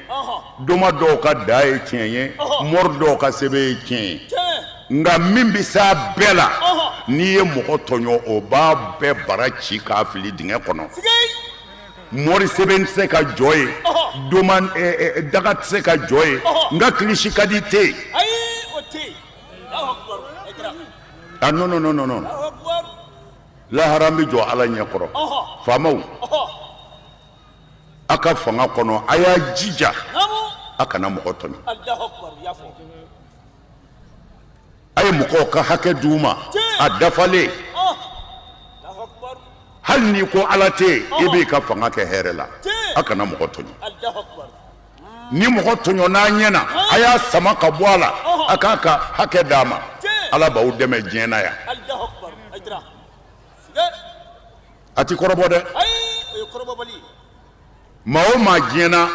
Speaker 7: doma dɔw ka da ye tiɲɛ ye, mori dɔw ka sɛbɛn ye tiɲɛ ye, nka min bɛ s'a bɛɛ la, n'i ye mɔgɔ tɔɲɔ, o b'a bɛɛ bara ci k'a fili dingɛ kɔnɔ. Mori sɛbɛn tɛ se ka jɔ yen, doma daga tɛ se ka jɔ yen, n ka kilisi ka di tɛ yen. Ah non, non, non, non, lahara an bɛ jɔ Ala ɲɛ kɔrɔ. Faamaw, a ka fanga kɔnɔ, a y'a jija a kana mɔgɔ tɔɲɔ. A ye mɔgɔw ka hakɛ d'u ma a dafalen. Hali n'i ko Ala tɛ yen, i b'i ka fanga kɛ hɛrɛ la. A kana mɔgɔ tɔɲɔ. Ni mɔgɔ tɔɲɔ n'a ɲɛ na, a y'a sama ka bɔ a la, a k'a ka hakɛ d'a ma. Ala b'aw dɛmɛ diɲɛ na yan. A ti kɔrɔbɔ dɛ. Maa o maa diɲɛ na,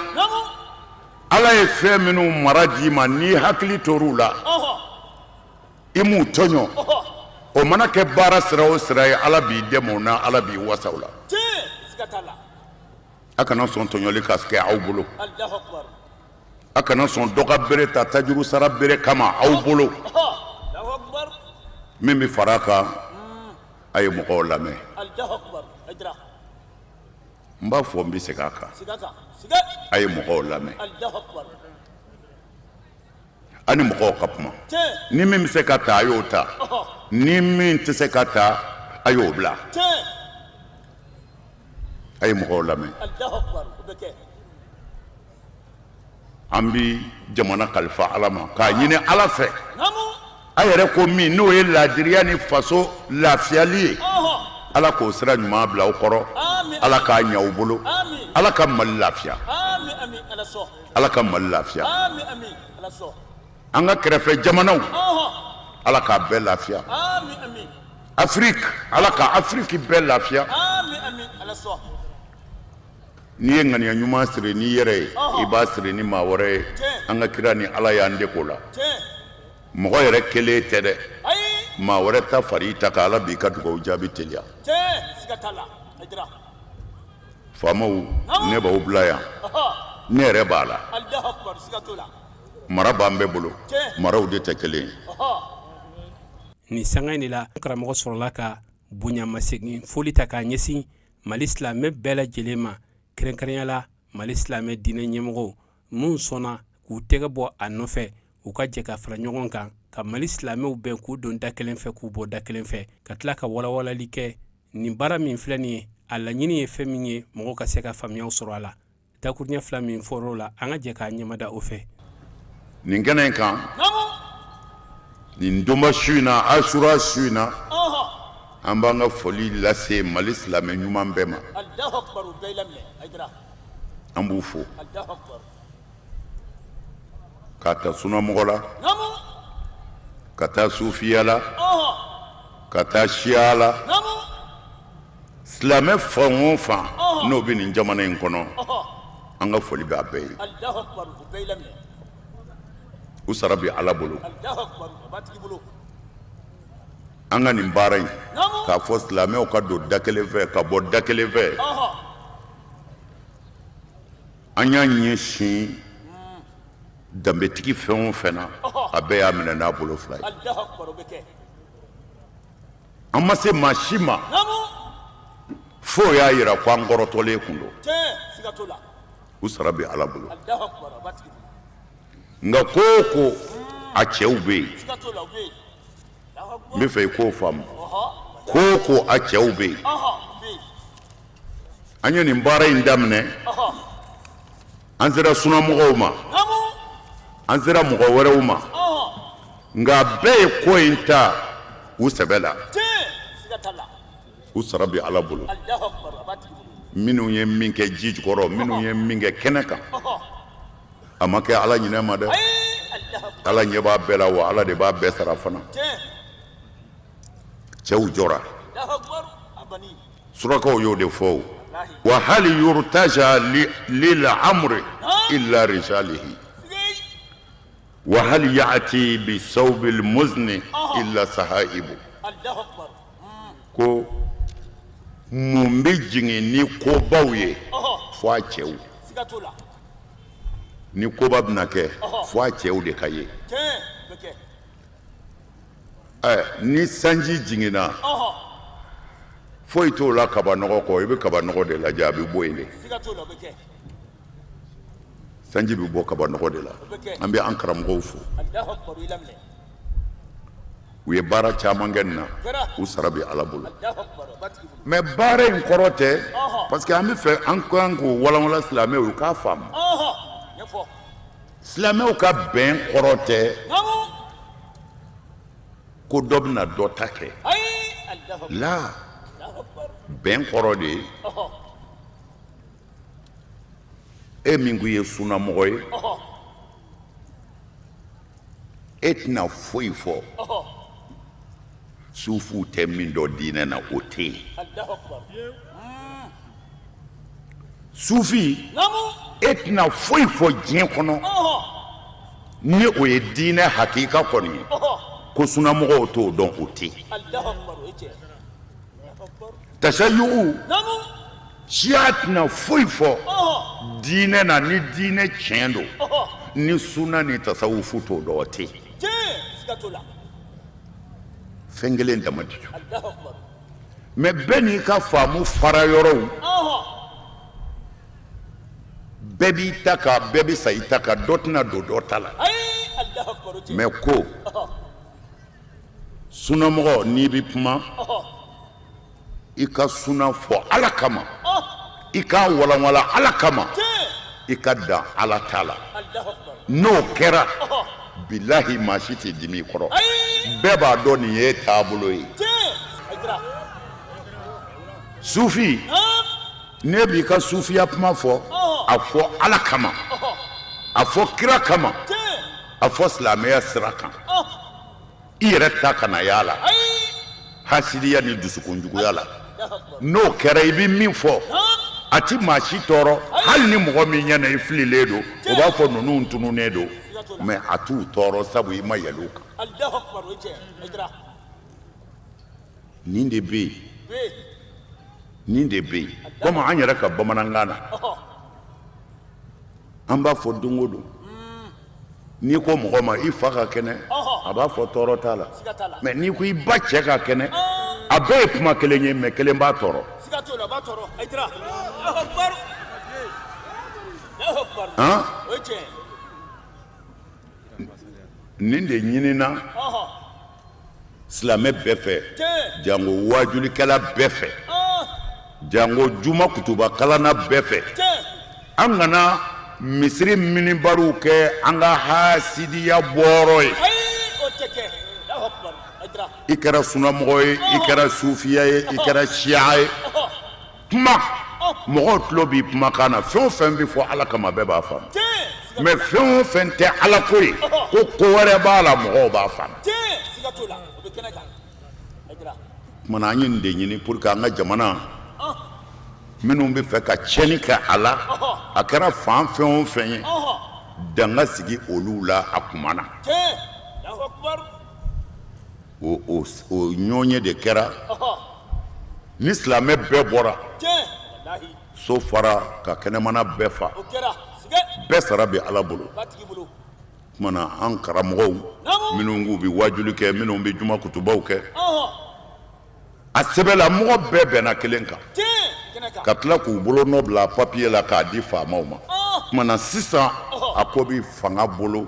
Speaker 7: Ala ye fɛn minnu mara d'i ma, n'i hakili tor'u la, i m'u tɔɲɔ, o mana kɛ baara sira o sira ye, Ala b'i dɛmɛ o na, Ala b'i wasa o la. A kana sɔn tɔɲɔli ka kɛ aw bolo. A kana sɔn dɔ ka bere ta tajuru sara bere kama aw bolo. Min bɛ fara a kan, a ye mɔgɔw lamɛn. N b'a fɔ, n bɛ segin a kan, a ye mɔgɔw lamɛn. A ni mɔgɔw ka kuma. Ni min bɛ se ka ta, a y'o ta. Ni min tɛ se ka ta, a y'o bila. A ye mɔgɔw lamɛn. An bi jamana kalifa Ala ma k'a ɲini Ala fɛ. A yɛrɛ ko min n'o ye laadiriya ni faso lafiyali ye, Ala k'o sira ɲuman bila aw kɔrɔ. Ala k'a ɲɛ aw bolo. Ala ka Mali lafiya. Ala ka Mali lafiya. An ka kɛrɛfɛ jamanaw, Ala k'a bɛɛ lafiya. Afiriki, Ala ka Afiriki bɛɛ lafiya. N'i ye ŋaniya ɲuman siri n'i yɛrɛ ye, i b'a siri ni maa wɛrɛ ye. An ka kira ni Ala y'an dege o la. Mɔgɔ yɛrɛ kelen tɛ dɛ, maa wɛrɛ ta fara i ta kan, Ala b'i ka dugawu jaabi teliya. Faamaw, ne b'aw bila yan, ne yɛrɛ b'a la. Mara b'an bɛɛ bolo, maraw de tɛ kelen ye.
Speaker 3: Nin sanga in de la, karamɔgɔ sɔrɔla ka bonyamasegin foli ta k'a ɲɛsin Mali silamɛ bɛɛ lajɛlen ma, kɛrɛnkɛrɛnya la Mali silamɛ diinɛ ɲɛmɔgɔw minnu sɔnna k'u tɛgɛ bɔ a nɔfɛ, u ka jɛ ka fara ɲɔgɔn kan ka Mali silamɛw bɛn k'u don da kelen fɛ k'u bɔ da kelen fɛ, ka tila ka walawalali kɛ nin baara min filɛ nin ye, a laɲini ye fɛn min ye, mɔgɔw ka se ka faamuyaw sɔrɔ a la. Dakuruɲɛ fila min fɔra o la, an ka jɛ k'a ɲɛmada o fɛ.
Speaker 7: Nin kɛnɛ in kan, nin donba su in na, asura su in na, an b'an ka foli lase Mali silamɛ ɲuman bɛɛ ma. An b'u fo k'a ta sunamɔgɔ la, ka taa sufiya la, ka taa siya la. Silamɛ fan o fan n'o bɛ nin jamana in kɔnɔ, an ka foli bɛ a bɛɛ ye. U sara bɛ Ala bolo. An ka nin baara in, k'a fɔ silamɛw ka don da kelen fɛ ka bɔ da kelen fɛ, an y'a ɲɛsin danbetigi fɛn o fɛn na, a bɛɛ y'a minɛ n'a bolo fila ye. An ma se maa si ma f'o y'a jira ko an kɔrɔtɔlen kun don. U sara bɛ Ala bolo. Nka ko o ko a cɛw bɛ yen, n bɛ fɛ i k'o faamu, ko o ko a cɛw bɛ yen. An ye nin baara in daminɛ, an sera sunamɔgɔw ma, an sera mɔgɔ wɛrɛw ma, nka bɛɛ ye ko in ta u sɛbɛ la. U sara bɛ Ala bolo. Minnu ye min kɛ ji jukɔrɔ, minnu ye min kɛ kɛnɛ kan, a ma kɛ Ala ɲinɛ ma dɛ. Ala ɲɛ b'a bɛɛ la, wa Ala de b'a bɛɛ sara fana. Cɛw jɔra. Surakaw y'o de fɔ, wa hali yurtaja lil amri illa rijalihi wa hali ya'ti bi sawbil muzni illa sahaibu. Ko mun bɛ jigin ni kobaw ye fo a cɛw? Ni koba bɛna kɛ, fo a cɛw de ka ye. Ni sanji jiginna, foyi t'o la kaba nɔgɔ kɔ. I bɛ kaba nɔgɔ de lajɛ, a bɛ bɔ yen de. Sanji bɛ bɔ kaba nɔgɔ de la. An bɛ an karamɔgɔw fo, u ye baara caman kɛ nin na, u sara bɛ Ala bolo. Mais baara in kɔrɔ tɛ, parce que an bɛ fɛ an kan k'o walanwalan silamɛw ye, u k'a faamu. Silamɛw ka bɛn kɔrɔ tɛ ko dɔ bɛna dɔ ta kɛ la. Bɛn kɔrɔ de ye, e min ko i ye sunamɔgɔ ye, e tɛna foyi fɔ sufuw tɛ min dɔn diinɛ na, o tɛ yen. Sufi, e tɛna foyi fɔ diɲɛ kɔnɔ ni o ye diinɛ hakika kɔni ye ko sunamɔgɔw t'o dɔn, o tɛ yen. Tasayugu siya tɛna foyi fɔ diinɛ na ni diinɛ tiɲɛ don ni suna ni tasawufu t'o dɔn, o tɛ yen. Fɛn kelen dama de don, mais bɛɛ n'i ka faamu fara yɔrɔw, bɛɛ b'i ta kan, bɛɛ bɛ sa i ta kan, dɔ tɛna don dɔ ta la. Mais ko sunamɔgɔ, n'i bɛ kuma, i ka suna fɔ Ala kama, i k'a walanwala Ala kama, i ka dan Ala ta la. N'o kɛra, bilahi, maa si tɛ dimi i kɔrɔ. Bɛɛ b'a dɔn nin ye taabolo ye. Sufi, ne b'i ka sufiya kuma fɔ, a fɔ Ala kama, a fɔ kira kama, a fɔ silamɛya sira kan. I yɛrɛ ta kana y'a la, hasidiya ni dusukunjuguya la. N'o kɛra, i bɛ min fɔ, a ti maa si tɔɔrɔ. Hali ni mɔgɔ min ɲɛna i fililen don, o b'a fɔ ninnu tununnen don, mais a t'u tɔɔrɔ, sabu i ma yɛlɛ u kan. Nin de bɛ yen, nin de bɛ yen. Komi an yɛrɛ ka bamanankan na, an b'a fɔ don o don, n'i ko mɔgɔ ma i fa ka kɛnɛ, a b'a fɔ tɔɔrɔ t'a la. Mais n'i ko i ba cɛ ka kɛnɛ, a bɛɛ ye kuma kelen ye, mais kelen b'a tɔɔrɔ. Han, nin de ɲinina silamɛ bɛɛ fɛ, jango waajulikɛla bɛɛ fɛ, jango juma kutuba kalanna bɛɛ fɛ. An kana misiri minibariw kɛ an ka hasidiya bɔyɔrɔ ye. I kɛra sunamɔgɔ ye, i kɛra sufiya ye, i kɛra siya ye, kuma, mɔgɔw tulo b'i kumakan na. Fɛn o fɛn bɛ fɔ Ala kama, bɛɛ b'a faamu. Mais fɛn o fɛn tɛ Ala ko ye, ko ko wɛrɛ b'a la, mɔgɔw b'a faamu. Tuma na, an ye nin de ɲini pour que an ka jamana, minnu bɛ fɛ ka tiɲɛni kɛ a la, a kɛra fan fɛn o fɛn ye, dan ka sigi olu la a kuma na. O o o ɲɔgɔnye de kɛra ni silamɛ bɛɛ bɔra, so fara ka kɛnɛmana bɛɛ fa, bɛɛ sara bɛ Ala bolo. Tuma na, an karamɔgɔw minnu k'u bɛ wajuli kɛ, minnu bɛ juma kutubaw kɛ, a sɛbɛla mɔgɔ bɛɛ bɛnna kelen kan, ka tila k'u bolo nɔ bila papiye la k'a di faamaw ma. Tuma na, sisan a ko bɛ fanga bolo,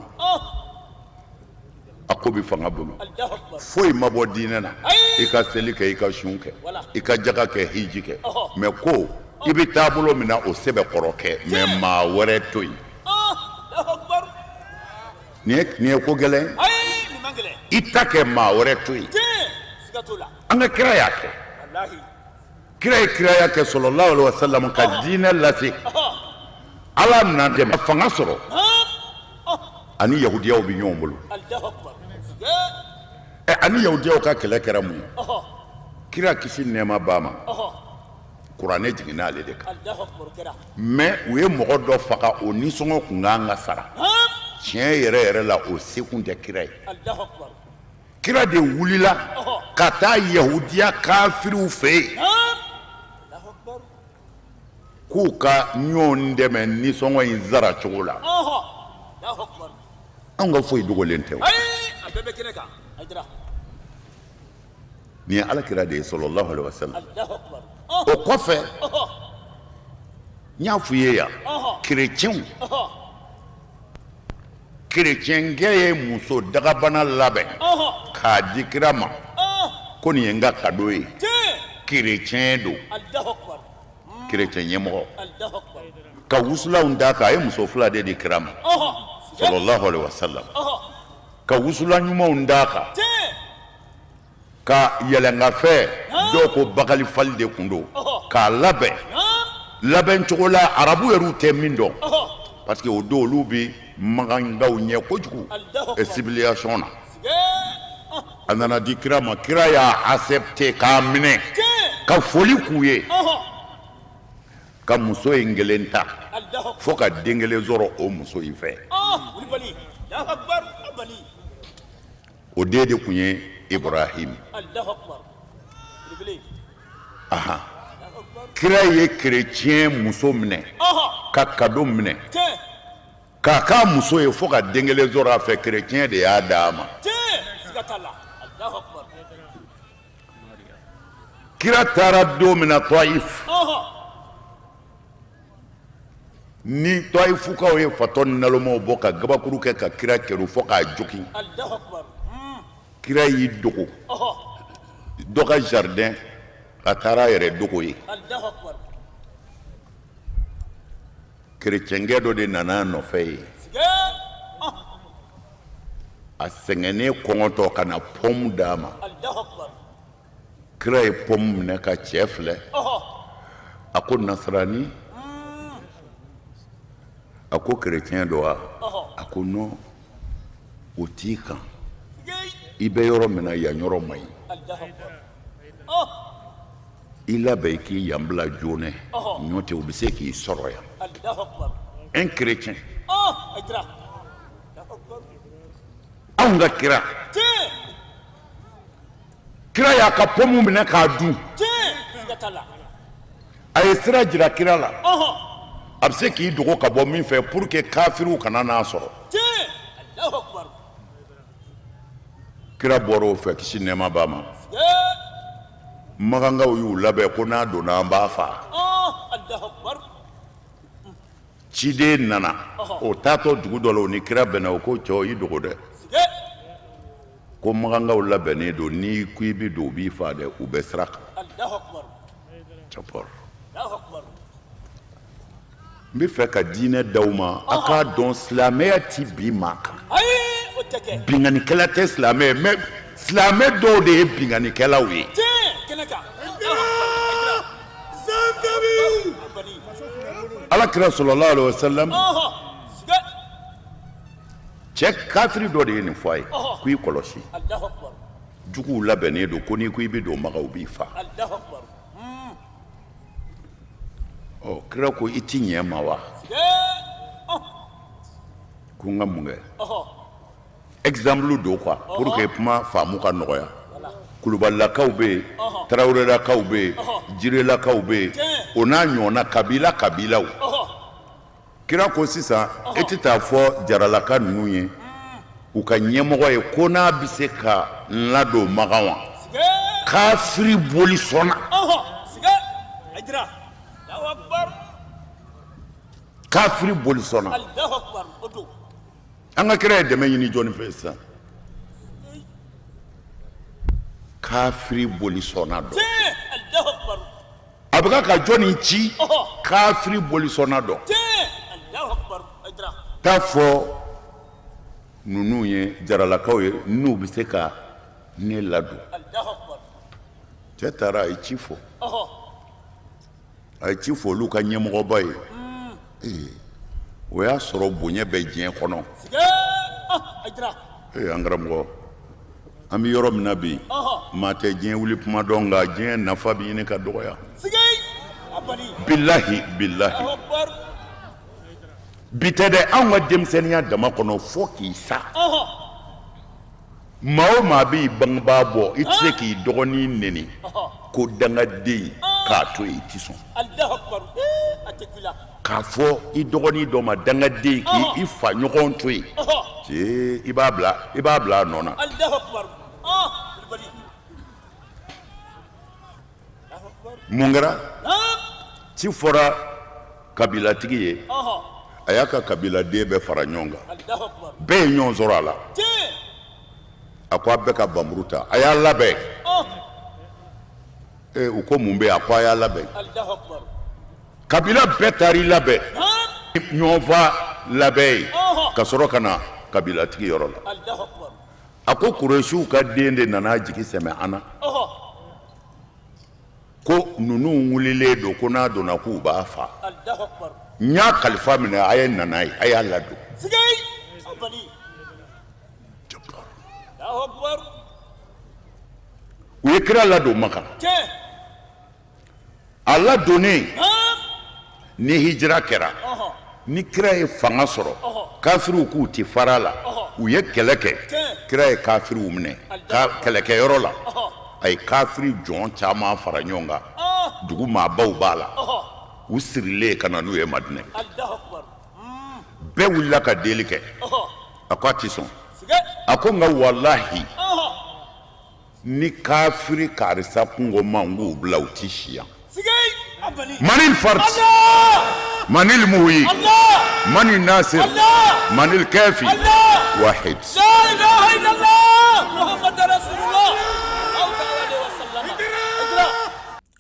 Speaker 7: a ko bɛ fanga bolo. Foyi ma bɔ diinɛ na. I ka seli kɛ, i ka sun kɛ, i ka jaga kɛ, hiji kɛ, mais ko i bɛ taabolo min na, o sɛbɛkɔrɔ kɛ, mais maa wɛrɛ to yen. Nin ye ko gɛlɛn. I ta kɛ, maa wɛrɛ to yen. An ka kira y'a kɛ. Kira ye kiraya kɛ, sallallahu alaihi wasallam, ka diinɛ lase. Ala nana dɛmɛ, fanga sɔrɔ, ani yahudiyaw bɛ ɲɔgɔn bolo. Ɛ, ani yahudiyaw ka kɛlɛ kɛra mun ye? Kira, kisi nɛɛma b'a ma, kuranɛ jiginna ale de kan. Mais u ye mɔgɔ dɔ faga, o nisɔngɔ kun kan ka sara. Tiɲɛ yɛrɛ yɛrɛ la, o se kun tɛ kira ye. Kira de wulila ka taa yahudiya kafiriw fɛ yen k'u ka ɲɔgɔn dɛmɛ nisɔngɔ in sara cogo la. Anw ka foyi dogolen tɛ. Nin ye Ala kira de ye, sallallahu alaihi wasallam. O kɔfɛ, n y'a f'u ye yan, kerecɛnw, kerecɛnkɛ ye muso dagabana labɛn k'a di kira ma ko nin ye n ka kado ye. Kerecɛn don, kerecɛn ɲɛmɔgɔ, ka wusulanw d'a kan. A ye muso fila de di kira ma, sallallahu alaihi wasallam, ka wusulan ɲumanw d'a kan, ka yɛlɛnkafɛ, dɔw ko bakali fali de kun don, k'a labɛn labɛn cogo la arabu yɛrɛw tɛ min dɔn, parce que o don olu bɛ makankaw ɲɛ kojugu civilisation na. A nana di kira ma. Kira y'a accepté k'a minɛ, ka foli k'u ye, ka muso in kelen ta, fo ka den kelen sɔrɔ o muso in fɛ. O den de tun ye Ibrahim. Ahan, kira ye kerecɛn muso minɛ, ka kado minɛ k'a k'a muso ye, fo ka den kelen sɔrɔ a fɛ. Kerecɛn de y'a d'a ma. Kira taara don min na Taif, Ni tayifukaw ye fatɔ ni nalomaw bɔ ka gabakuru kɛ ka kira kerun fo k'a jogin, kira y'i dogo dɔ ka jardin, a taara a yɛrɛ dogo yen. Kerecɛnkɛ dɔ de nana a nɔfɛ yen, a sɛgɛnnen kɔngɔtɔ ka na pɔmu d'a ma. Kira ye pɔmu minɛ ka cɛ filɛ, a ko nasarani, a ko kerecɛn don wa? A ko non, o t'i kan, i bɛ yɔrɔ min na yan yɔrɔ man ɲi, i labɛn i k'i yan bila joona, n'o tɛ u bɛ se k'i sɔrɔ yan. Un chrétien, anw ka kira, kira y'a ka pɔmu minɛ k'a dun. A ye sira jira kira la, a bɛ se k'i dogo ka bɔ min fɛ pour que kafiriw kana n'a sɔrɔ. Kira bɔra o fɛ, kisi nɛɛma b'a ma. Makankaw y'u labɛn ko n'a donna an b'a faa. Ciden nana, o taatɔ dugu dɔ la, o ni kira bɛnna. O ko cɛw, i dogo dɛ, ko makankaw labɛnnen don, n'i ko i bɛ don u b'i faa dɛ, u bɛ sira kan. N bɛ fɛ ka diinɛ d'aw ma, a k'a dɔn silamɛya ti bin maa kan. Binkannikɛla tɛ silamɛ ye, mais silamɛ dɔw de ye binkannikɛlaw ye. Ala kira sallallahu alaihi wasallam, cɛ kafiri dɔ de ye nin fɔ a ye ko i kɔlɔsi, juguw labɛnnen don, ko n'i ko i bɛ don Maka u b'i faa. Ɔ, kira ko i ti ɲɛ n ma wa? Ko n ka mun kɛ? Exemple don quoi, pour que kuma faamu ka nɔgɔya. Kulubalilakaw bɛ yen, tarawelelakaw bɛ yen, jirelakaw bɛ yen, o n'a ɲɔgɔnna kabila kabilaw. Kira ko sisan e tɛ taa fɔ jaralaka ninnu ye, u ka ɲɛmɔgɔ ye, ko n'a bɛ se ka n ladon Makan wa? Kafiri boli sɔnna, kafiri boli sɔnna. An ka kira ye dɛmɛ ɲini jɔnni fɛ sisan? Kafiri boli sɔnna dɔ. A bɛ ka jɔnni ci? Kafiri bolisɔnna dɔ. Taa fɔ ninnu ye, jaralakaw ye, n'u bɛ se ka ne ladon. Cɛ taara, a ye ci fɔ, a ye ci fɔ olu ka ɲɛmɔgɔba ye. Ee, o y'a sɔrɔ bonya bɛ diɲɛ kɔnɔ. Ee, an karamɔgɔ, an bɛ yɔrɔ min na bi, maa tɛ diɲɛ wuli kuma dɔn, nka diɲɛ nafa bɛ ɲini ka dɔgɔya. Bilahi, bilahi, bi tɛ dɛ, anw ka denmisɛnninya dama kɔnɔ fo k'i sa, maa o maa b'i bangebaa bɔ, i tɛ se k'i dɔgɔnin neni ko dangaden k'a to yen, i tɛ sɔn k'a fɔ i dɔgɔnin dɔ ma dangaden k'i fa ɲɔgɔn to yen. Cee, i b'a bila, i b'a bila a nɔ na. Mun kɛra? Ci fɔra kabilatigi ye, a y'a ka kabiladen bɛɛ fara ɲɔgɔn kan, bɛɛ ye ɲɔgɔn sɔrɔ a la. A ko a bɛɛ ka bamuru ta, a y'a labɛn. Ee, u ko mun bɛ yen? A ko a y'a labɛn. Kabila bɛɛ taara i labɛn ɲɔgɔnfa labɛn ye ka sɔrɔ ka na kabilatigi yɔrɔ la. A ko kuresiw ka den de nana jigi sɛmɛ an na, ko ninnu wulilen don, ko n'a donna k'u b'a faa. N y'a kalifa minɛ, a ye na n'a ye, a y'a ladon. U ye kira ladon Makan. A ladonnen, ni hijira kɛra, ni kira ye fanga sɔrɔ, kafiriw k'u tɛ fara la, u ye kɛlɛ kɛ, kira ye kafiriw minɛ kɛlɛkɛyɔrɔ la. A ye kafiri jɔn caman fara ɲɔgɔn kan, dugu maabaw b'a la, u sirilen ka na n'u ye Madinɛ. Bɛɛ wulila ka deli kɛ, a ko a tɛ sɔn. A ko nka walahi, ni kafiri karisa kunko ma n k'u bila, u ti si yan. Manil farti. Manil muhyi manil nasir manil kafi wahid.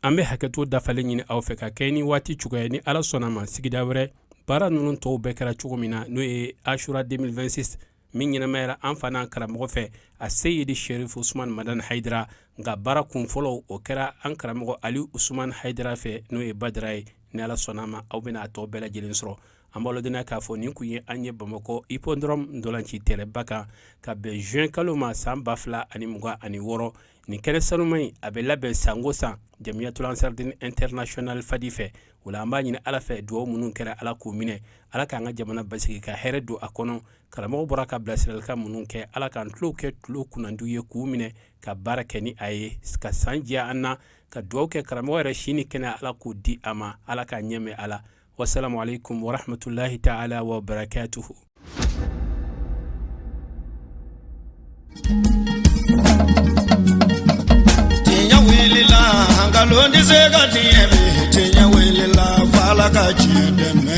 Speaker 3: An bɛ hakɛto dafalen ɲini aw fɛ ka kɛ ni waati cogoya ni Ala sɔnna ma sigida wɛrɛ baara ninnu tɔw bɛɛ kɛra cogo min na, n'o ye Ashura 2026 min ɲɛnamayara an fa n'an karamɔgɔ fɛ a Seyidi Sherif Usman Madani Hayidara. Nka baara kun fɔlɔ o kɛra an karamɔgɔ Ali Usman Hayidara fɛ, n'o ye Badara ye. Ni Ala sɔnna ma, aw bɛna a tɔ bɛɛ lajɛlen sɔrɔ. An b'aw ladɔnniya k'a fɔ nin kun ye an ye Bamakɔ Hippodrome ntolanci terrain-ba kan ka bɛn juin kalo ma san 2026. Nin kɛnɛ sanuma in, a bɛ labɛn san o san Jamiyatul Ansardine International Fadi fɛ. O la an b'a ɲini Ala fɛ, dugawu minnu kɛra, Ala k'u minɛ. Ala k'an ka jamana basigi ka hɛrɛ don a kɔnɔ. Karamɔgɔ bɔra ka bilasiralikan minnu kɛ, Ala k'an tulo kɛ tulo kunnandiw ye k'u minɛ ka baara kɛ ni a ye, ka san diya an na, ka dugawu kɛ karamɔgɔ yɛrɛ si ni kɛnɛya, Ala k'o di a ma, Ala k'a ɲɛmɛ a la. Wasalamu aleykum warahmatulahi taala wa barakatuhu.
Speaker 1: Tiɲɛ wulila, nkalon tɛ se ka tiɲɛ bi. Tiɲɛ wulila, f'Ala ka tiɲɛ dɛmɛ.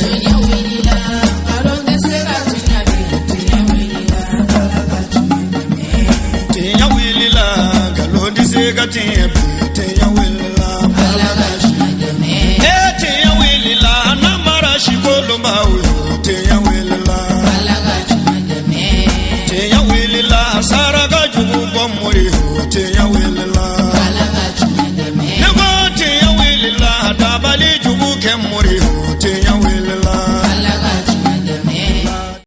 Speaker 2: Tiɲɛ wulila, nkalon tɛ se ka tiɲɛ bi. Tiɲɛ wulila, f'Ala ka tiɲɛ dɛmɛ.
Speaker 1: Tiɲɛ wulila, nkalon tɛ se ka tiɲɛ bi. Tiɲɛ wulila,
Speaker 2: f'Ala ka tiɲɛ dɛmɛ.
Speaker 1: E tiɲɛ wulila, namara si kolonbaw yo. Tiɲɛ wulila,
Speaker 2: f'Ala ka tiɲɛ dɛmɛ.
Speaker 1: Tiɲɛ wulila, saraka jugu bɔ mori.